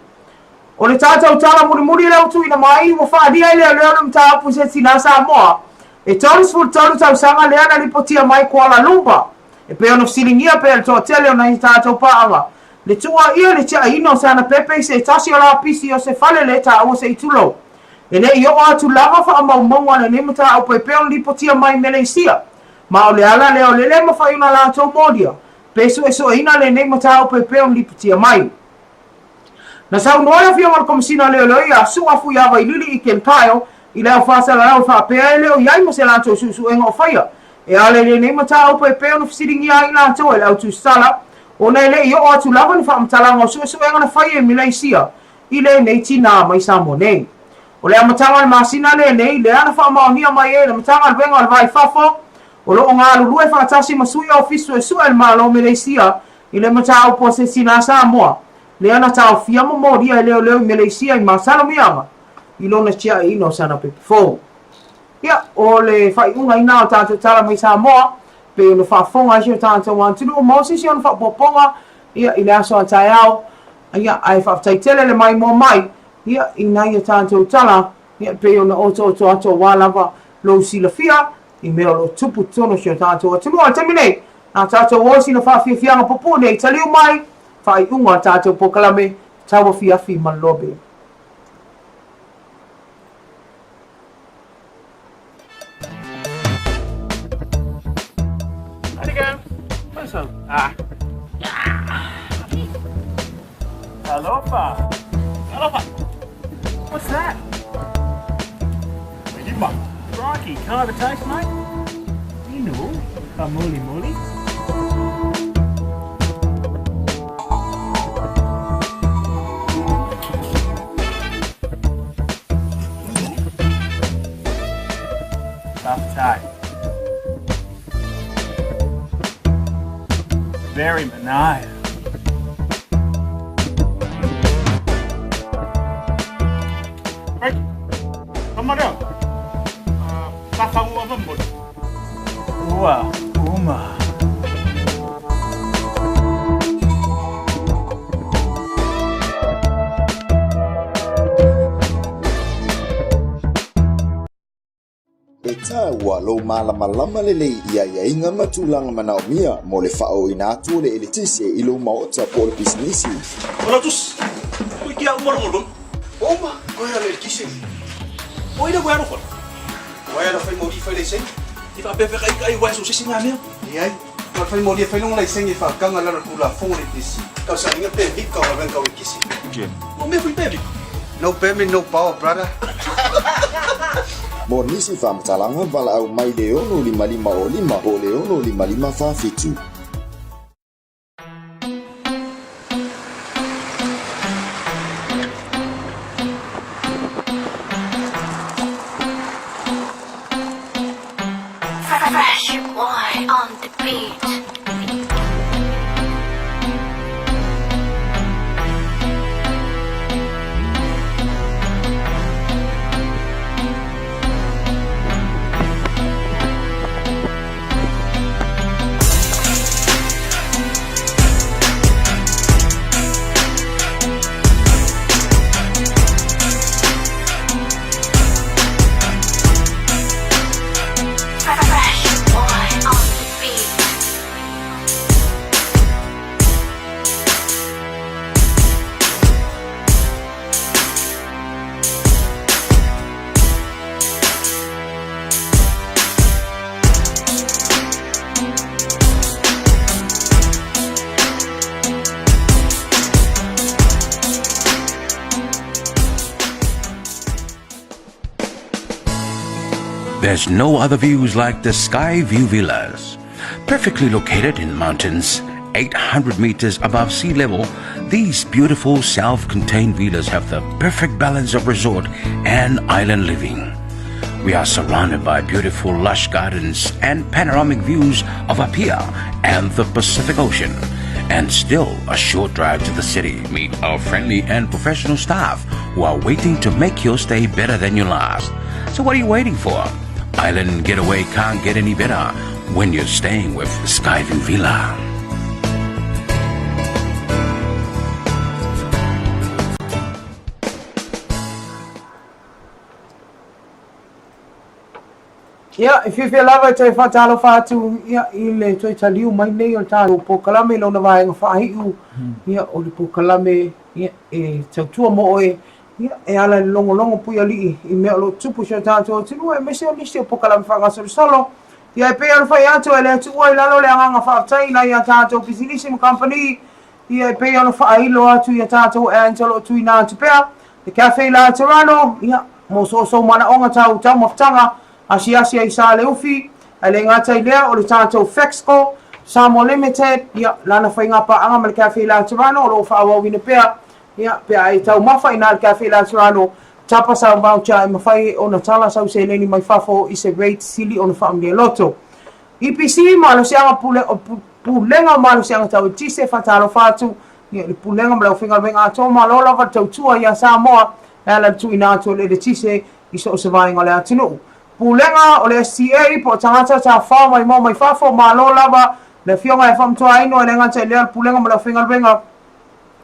O le tatou tala mulimuli lea ua tuuina mai, ua faaalia e leoleo le mataupu i se tinā Samoa e 33 tausaga lea na lipotia mai Kuala Lumpur e pei ona fesiligia pea e le toatele o nai tatou paaga le tuuaia i le tiaina o sana pepe i se tasi o lapisi o se fale le taua se i tulou. E le i oo atu lava faamaumauga o lenei mataupu e pei ona lipotia mai Meleisia, ma o le ala lea o le le mafai ona latou molia pe suesueina lenei mataupu e pei ona lipotia mai. Na saunoa le Afioga i le Komesina o Leoleo ia Su'a Fuiavailili i Ken Kyle i le au faasalalau e faapea e le o i ai ma se latou suesuega o faia e ala i lenei mataupu e pei ona fesiligia ai i latou e le au tusitala ona e le i oo atu lava ni faamatalaga o suesuega na faia i Meleisia i lenei tinā mai Samoa nei. O le amataga o le masina lenei, lea na faamaonia mai ai e le Matagaluega o le Va i Fafo, o lo o galulue faatasi ma sui ofisa suesue a le Malo o Meleisia i le mataupu a se tinā Samoa, lea na taofia ma molia e leoleo i Meleisia i masalomiaga i lona tiaiina o sana pepa fou. Ia, o le faaiuga inā o tatou tala mai Samoa, pei ona faafofoga ai si o tatou atunuu ma osisi ona faaopoopoga, ia, i le aso a taeao, Ia, ae faafetai tele le maimoa mai, ia, i nai a tatou tala, ia, e pei ona otooto atu aua lava lou silafia i mea o lo o tupu totonu o si o tatou atunuu. A o le taimi nei, a tatou o i sina faafiafiaga pupuu nei, taliu mai, faaiuga o le tatou polokalame, Tauafiafi ma Lobe. Ah. Alofa. Alofa. What's that? Crikey, can I have a taste, mate? Inu, kamuli muli. Faafetai. Very manaia. Right. Come on down. Ua uma. E taua lou malamalama lelei i aiaiga ma tulaga manaomia mo le faaooina atu o le eletise i lou maota po o le pisinisi. Ola tus, koe kia uma rongo lona. Uma, koe ala eletise. O ina koe alofa. Wai ala whai mori whai laisenge. I whaapea kai kai wai so sisi ngā mea. Leai, ka whai mori e whai longa laisenge e whakanga lalo tulafono le pisi. Kau sa inga pe vika o venga o kisi. O mea fui pe vika. No permit, no power, brother. Mo nisi faamatalaga, valaau mai le 6 5 o 5 po o le 6 5 5 4 7. Fresh boy on the beat. There's no other views like the Skyview Villas. Perfectly located in mountains, 800 meters above sea level, these beautiful self-contained villas have the perfect balance of resort and island living. We are surrounded by beautiful lush gardens and panoramic views of Apia and the Pacific Ocean. And still a short drive to the city. Meet our friendly and professional staff who are waiting to make your stay better than your last. So what are you waiting for? Island getaway can't get any better when you're staying with Skyview Villa. Ia, e fiafia lava e toe faatalofa atu ia, i le toe taliu mai nei o le tatou polokalame i lona vaega faaiu, ia, o le polokalame ia, e tautua mo oe, ia, e ala i le logologo puialii i mea o lo o tutupu i si o tatou atunuu, aemaise o nisi o polokalame faagasolosolo. Ia, e pei ona fai atu, e le tuua i lalo le agaga faafetai i nai a tatou pisinisi ma kamupani, Ia, e pei ona faailo atu i a tatou ads o lo o tuuina atu pea, le Cafe Laterano, ia, mo soosoo manaoga tau taumafataga, asiasi ai sa Leufi, ae le gata i lea, o le tatou Fexco, Samoa Limited, ia, lana faiga paaga ma le Cafe Laterano o lo o faaauauina pea, ia, pe a e taumafa i ina le Cafe Laterano, tapa sau voucher e mafai ona tala sau seleni mai fafo i se rate sili ona faamanuia loto. EPC, Malosiaga Pule, Pulega o Malosiaga Tau Eletise, Faatalofa atu i le Pulega ma le Aufaigaluega atoa, malo lava le tautua ia Samoa e ala i le tuuina atu o le eletise i so o se vaega o le atunuu. Pulega o le STA po o tagata tafafao maimoa mai fafo, malo lava le Afioga ia Faamatuaino e le gata i lea o le Pulega ma le Aufaigaluega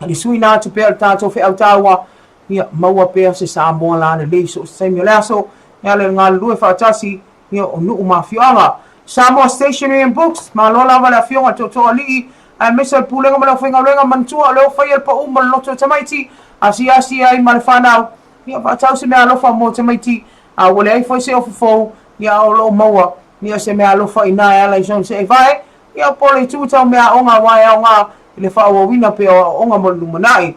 i le suina atu pea o le tatou feau taua ia maua pea se Samoa lalelei i so o se taimi o le aso e ala i le galulue faatasi Ia, o nuu ma afioaga. Samoa Stationery and Books, malo lava le afioga i le Tootooalii, aemaise o le Pulega ma le Aufaigaluega, manatua o lea ua faia le pau ma le loto o tamaiti, asiasi ai ma le fanau, ia faatau se meaalofa mo tamaiti, a ua leai foi se ofu fou, ia o lo o maua, ia se meaalofa inā e ala i sona see vae, ia po o le itu tau meaaoga aua e aoga i le faaauauina pea o aoaoga mo le lumanai.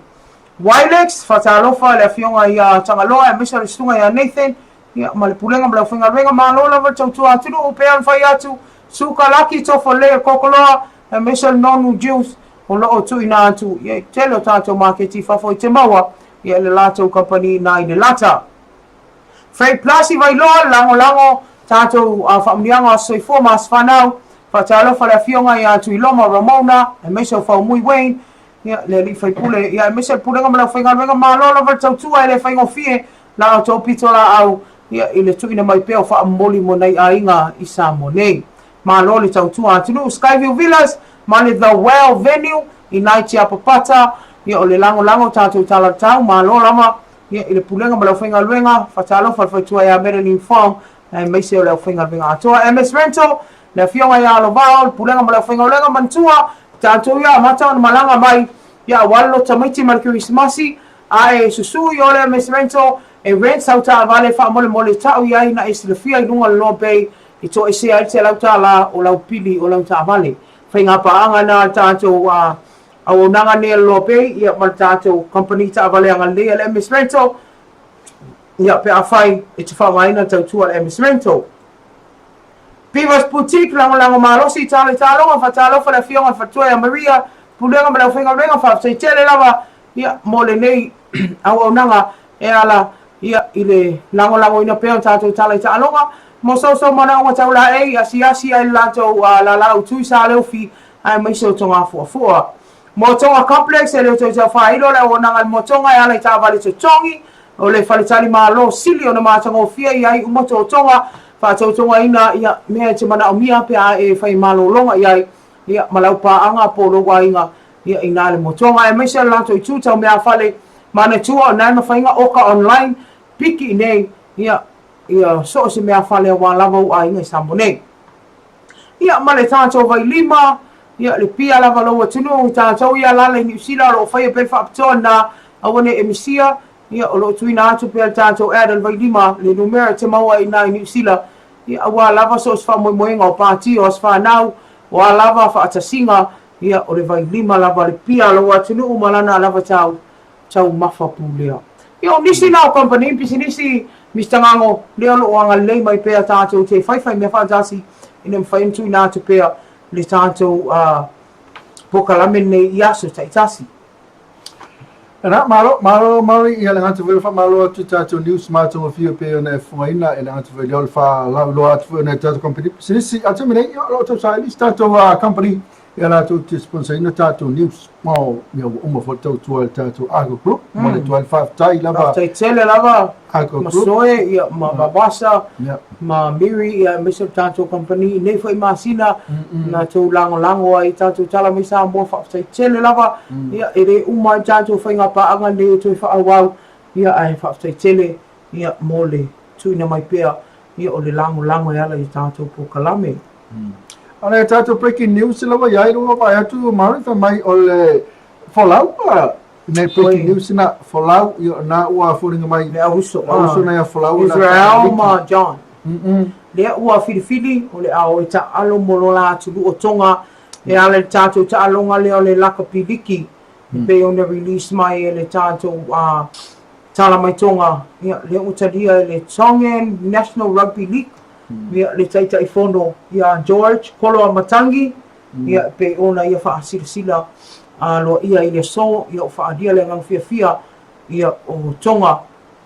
Wilex, faatalofa i le afioga ia Tagaloa aemaise o le susuga ia Nathan, Ia, ma le Pulega ma le Aufaigaluega, malo lava le tautua atunuu, pei ona fai atu, Suka Laki, Tofo Lelei o le Kokoloa, aemaise o le Nonu Juice, o lo o tuuina atu i le tele o tatou maketi i fafo i te maua i le latou kamupani ina i Lelata. Freight Plus i Vailoa, lagolago tatou faamanuiaga o Aso Soifua ma Aso Fanau, faatalofa le Afioga ia Tuiloma Ramona, aemaise o Faumui Wayne, ia, le alii faipule, ia, aemaise le Pulega ma le Aufaigaluega, malo lava le tautua e le faigofie, La outou pitolaau ia i le tuuina mai pea o faamomoli mo nai aiga i Samoa nei. Malo le tautua atunuu Skyview Villas ma le The Well Venue i nai Tiapapata ia o le lagolago tatou tala tau malo lava ia i le Pulega ma le aufaigaluega fatalofa le faletua ia Madeline Fong aemaise o le aufaigaluega atoa MS Rental le afioga ia Alovao le Pulega ma le aufaigaluega manatua tatou ia amata ona malaga mai ia aua le loto tamaiti ma le Kerisimasi A e susu i ole MS Rental e rent sau taavale faamolemole tau i ai na e silafia i luga o le Loa Bay i toesea ai le $100 o lau pili o lau taavale. Faiga paaga na a le tatou auaunaga nei a le Loa Bay ia ma le tatou kamupani taavale agalelei a le MS Rental ia pe afai e te faaaogaina le tautua a le MS Rental. Beavers Boutique, lagolago malosi i talo i taloga, faatalofa le afioga i le faletua ia Maria, Pulega ma le aufaigaluega, faafetai tele lava ia, mo lenei auaunaga e ala ia, i le lagolagoina pea o tatou tala i taaloga, mo sousou manaoga tau laei, asiasi ai le latou lalaau tui saleufi aemaise o togafuafua. Motoga Complex, e le o toe taufailo le auaunaga a le motoga e ala i taavale totogi, o le faletali malo sili ona matagofie i ai uma totoga, faatautogaina ia mea e te manaomia pe a e fai malologa i ai, ia, ma lau paaga po o lou aiga, ia inā le motoga aemaise o le latou itu tau meafale manatua o nae mafaiga oka online piki inei ia ia so o se meafale aua lava ou aiga i Samoa nei. Ia ma le tatou vailima ia le pia lava lou atunuu tatou ia lala i Niu Sila o lo o faia pea le faapitoa na aua ne i e misia ia o lo o tuuina atu pea le tatou ad o le vailima le numera e te maua ai ina i Niu Sila ia aua lava so o se faamoemoega o pati o aso fanau o a lava faatasiga Ia, o le vailima lava le pia a lou atunuu ma lana lava tau taumafa pulea. Ia, o nisi na o kamupani pisinisi Mister Gago, lea o lo o agalelei mai pea tatou te faifai mea faatasi ina mafai ona tuuina atu pea le tatou polokalame lenei i aso taitasi. Ena, malo, malo Mary, ia le gata foi o faamalo atu i tatou news matagofie pei ona e fofogaina e le gata foi lea o le faalauiloa atu foi o nai tatou company pisinisi. A o le taimi nei, ia, o lo o tausaili se tatou company ia latou te sponsor ina tatou news. Oh, ia ua uma foi le tautua i le tatou Argo Group. Momoli atu ai le faafetai lava. Faafetai tele lava Argo ma Group. Soe, ia, ma Vavasa, Yeah. ma Miri, ia, aemaise o le tatou company i nei foi masina, na tou lagolago ai i tatou tala mai Samoa, faafetai tele lava. Ia, e le uma ai tatou faiga paaga nei e toe faaauau, ia, ae faafetai tele, ia, mo le tuuina mai pea, ia, o le lagolago e ala i tatou polokalame. A o le tatou breaking news lava iai lua vaai atu Mary fai mai o le folau nei breaking news na folau ia na ua foliga mai le auso auso na ia folau Israel ma John lea ua filifili o le a o e taalo mo lo la atunuu o Tonga e ala i le tatou taaloga lea o le lakapi liki e pei ona release mai e le tatou tala mai Tonga ia lea ua talia e le Tongan National Rugby League Ia, le Taitaifono ia George Koloamatangi, ia, e pei ona ia faasilasila aloaia i le aso, ia, ua faaalia le agaga fiafia, ia, o Tonga,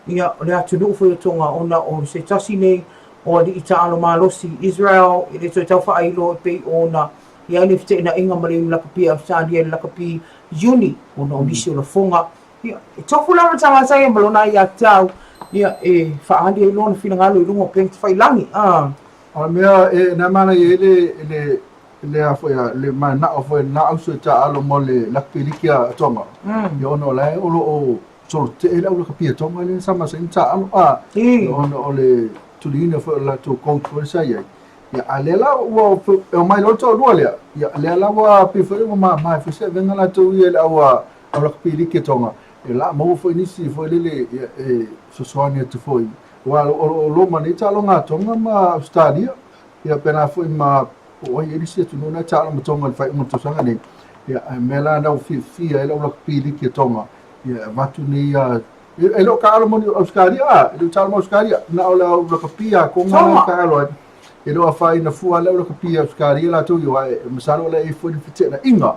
ia, o le atunuu foi o Tonga, ona o se tasi nei o alii taalo malosi Israel, e le toe tau faailo e pei ona i ai le feteenaiga ma le iu lakapi a Ausetalia i le lakapi Iuni, ona o nisi o lafoga Ia, e tofu lava le tagata ia ma lona aiatatau, ia, e faaali ai lona finagalo i luga o upega tafailagi. A. O le mea e na manaia ai le le le a foi a le manao foi na auso e taalo mo le lakapi liki a Tonga. Ia ona o la e o lo o solotetee le au lakapi a Tonga lea sa masani ona taalo a. Ia ona o le tuliina foi o le latou coach foi sa i ai. Ia a lea la ua e omai loa le toalua lea. Ia lea la ua pei foi ua mama ai foi se avega latou ia i le au a au lakapi liki a Tonga. E la maua foi nisi foi lele ia e fesoasoani atu foi aua o lo o loma nei taaloga a Tonga ma Ausetalia ia pena foi ma po o ai e nisi atunuu na e taalo ma Tonga i le faaiuga o le tausaga nei. Ia a mea la na ua fiafia ai le au lakapi liki a Tonga ia e avatu nei a e le o taalo ma ni Ausetalia a e le o taalo ma Ausetalia na o le au lakapi a Tonga na e taalo ai. E le o afaina fua le au lakapi a Ausetalia latou ia aua e masalo o le a i ai foi ni feteenaiga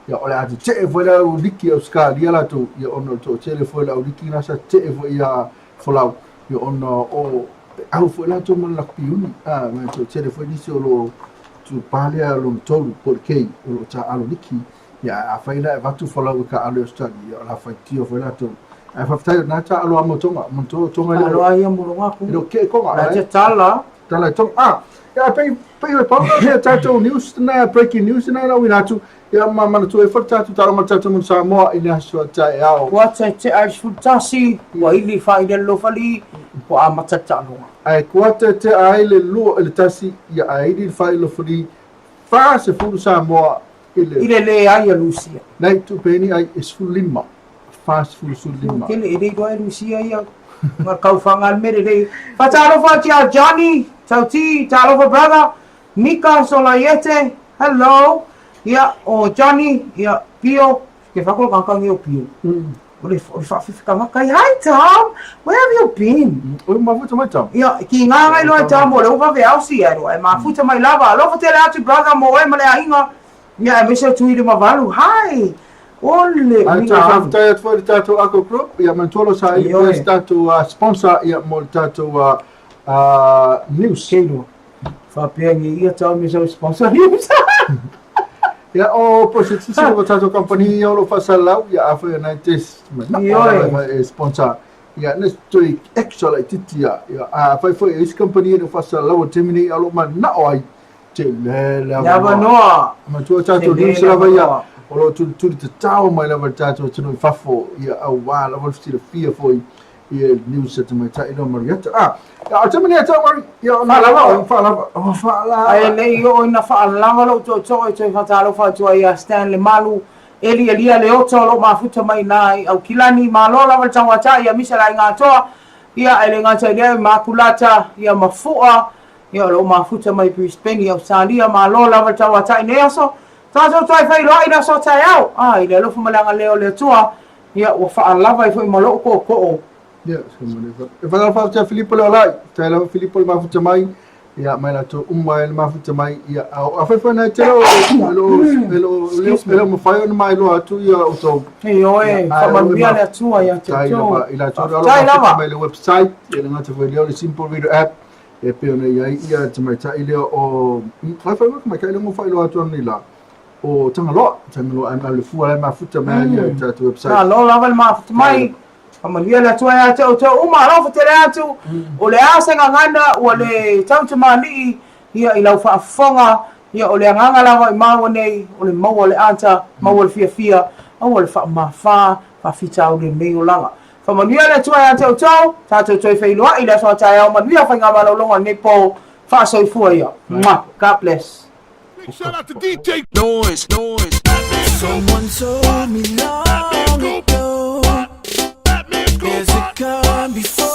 Ia, o le a tetee foi le au liki a Ausetalia latou, ia ona o le toatele foi o le au liki na sa tetee foi ia Folau, ia ona o e au foi latou ma le lakapi uni, a, ma e toatele foi nisi o lo o itupa lea lona tolu po o le K o lo o taaalo liki, ia ae afai la e avatu Folau e taaalo i Ausetalia, ia o le a faitio foi latou. Ae faafetai o lena e taaalo lava mo Tonga, manatua o Tonga e le o, Taalo lava ia mo Tonga e le o kee Tonga, La te tala. Tala i Tonga. Ah, ia pei, pei o le pau lena o tatou news na, breaking news na na uina atu, ia ma manatua ai foi le tatou taaloga le tatou manu Samoa i le aso taeao. Ua tetea i le 11, ua ili faaili le lofali, ua amata le taaloga. Ae kua tetea ai le lua i le tasi, ia ae ili le faaili lofali, 40 Samoa i le. I le leai a Lusia. Nei, tupe ni ai e 15. 45. Tele e le iloa e Lusia ia nga kauwhanga al mere rei. Whatalofa atu ia Johnny, Tauti, talofa brother, Mika Solaiete, hello. Ia, o Johnny, ia, Pio, ke whakolo kankangi o Pio. O le, o le whaawhiwhikanga kai. Hi Tom, where have you been? Oi, mafuta mai Tom. Ia, ki ngā ngai loa e Tom, o le uva ve ausi e roa, e mafuta mai lava. Alofa tele atu brother mo oe ma le aiga. Ia, aemaise o Tuirimawalu. Hi! O le Ai, uiga toe alu. faafetai atu foi i le tatou Ako Group, ia manatua lo sa ili Ioe. pea se tatou sponsor ia mo le tatou news. Kei roa. Faapea nge ia tau me sau sponsor news. Ia o po se tisi o tatou company ia o lo faasalalau ia afai o nai te manao Ioe. lava e sponsor ia ne toe extra laitiiti ia ia afai foi e isi company e le o faasalalau o le taimi nei a o lo o manao ai Tele le Le avanoa. Manatua tatou Tele news le lava ia avanoa. o lo o tulituli tatao mai lava i le tatou atunuu i fafo ia aua lava le silafia foi ia news a tamaitai lea o Marieta. Ah, ia, o le taimi nei a tau Mari, ia ona Faalava oe. Faalava. Oh, faalava. Ae le i oo ina faalava lou tootoo e toe faatalofa atu ai ia Stanley Malu, Eli Elia Leota o lo o mafuta mai ina i Aukilani, malo lava le tauatai ia Misa le Aiga Atoa, ia e le gata i lea i Makulata, ia ma Fua, Ia, o lo o mafuta mai Brisbane i Ausetalia, malo lava le tauatai i nei aso. Tatou toe feiloai i le aso a taeao. A, i le alofa ma le agalelei o le Atua, ia, ua faalava ai foi ma lou tootoo. Ia, e faatalofa atu ia Filipo Leolai, faafetai lava Filipo le mafuta mai, ia mai latou uma e le mafuta mai, ia a afai foi na tele o e lo e lo e lo mafai ona mailoa atu ia outou. Ioe, faamanuia le Atua ia te outou. I latou o lo mafuta mai le website, e le gata foi lea o le Simple Reader app, e pei ona i ai ia tamaitai lea o, fai foi tamaitai lea ua faailoa atu ananei la, o Tagaloa, Tagaloa ML le fua la e mafuta mai ia i tatou website. Malo lava le mafuta mai. Faamanuia le Atua ia te outou uma, alofa tele atu, o le a se gagana ua le tautamalii ia i lau faafofoga, ia o le agaga lava i māua nei, o le maua le ata, maua le fiafia, aua le faamāfā, faafitauli lenei olaga. Faamanuia le Atua ia te outou, tatou toe feiloai i le aso a taeao, manuia faigamalologa lenei po, faasoifua ia. Mwah! God bless. Big shout out to DJ Noise, Noise. Someone told me long ago There's a calm before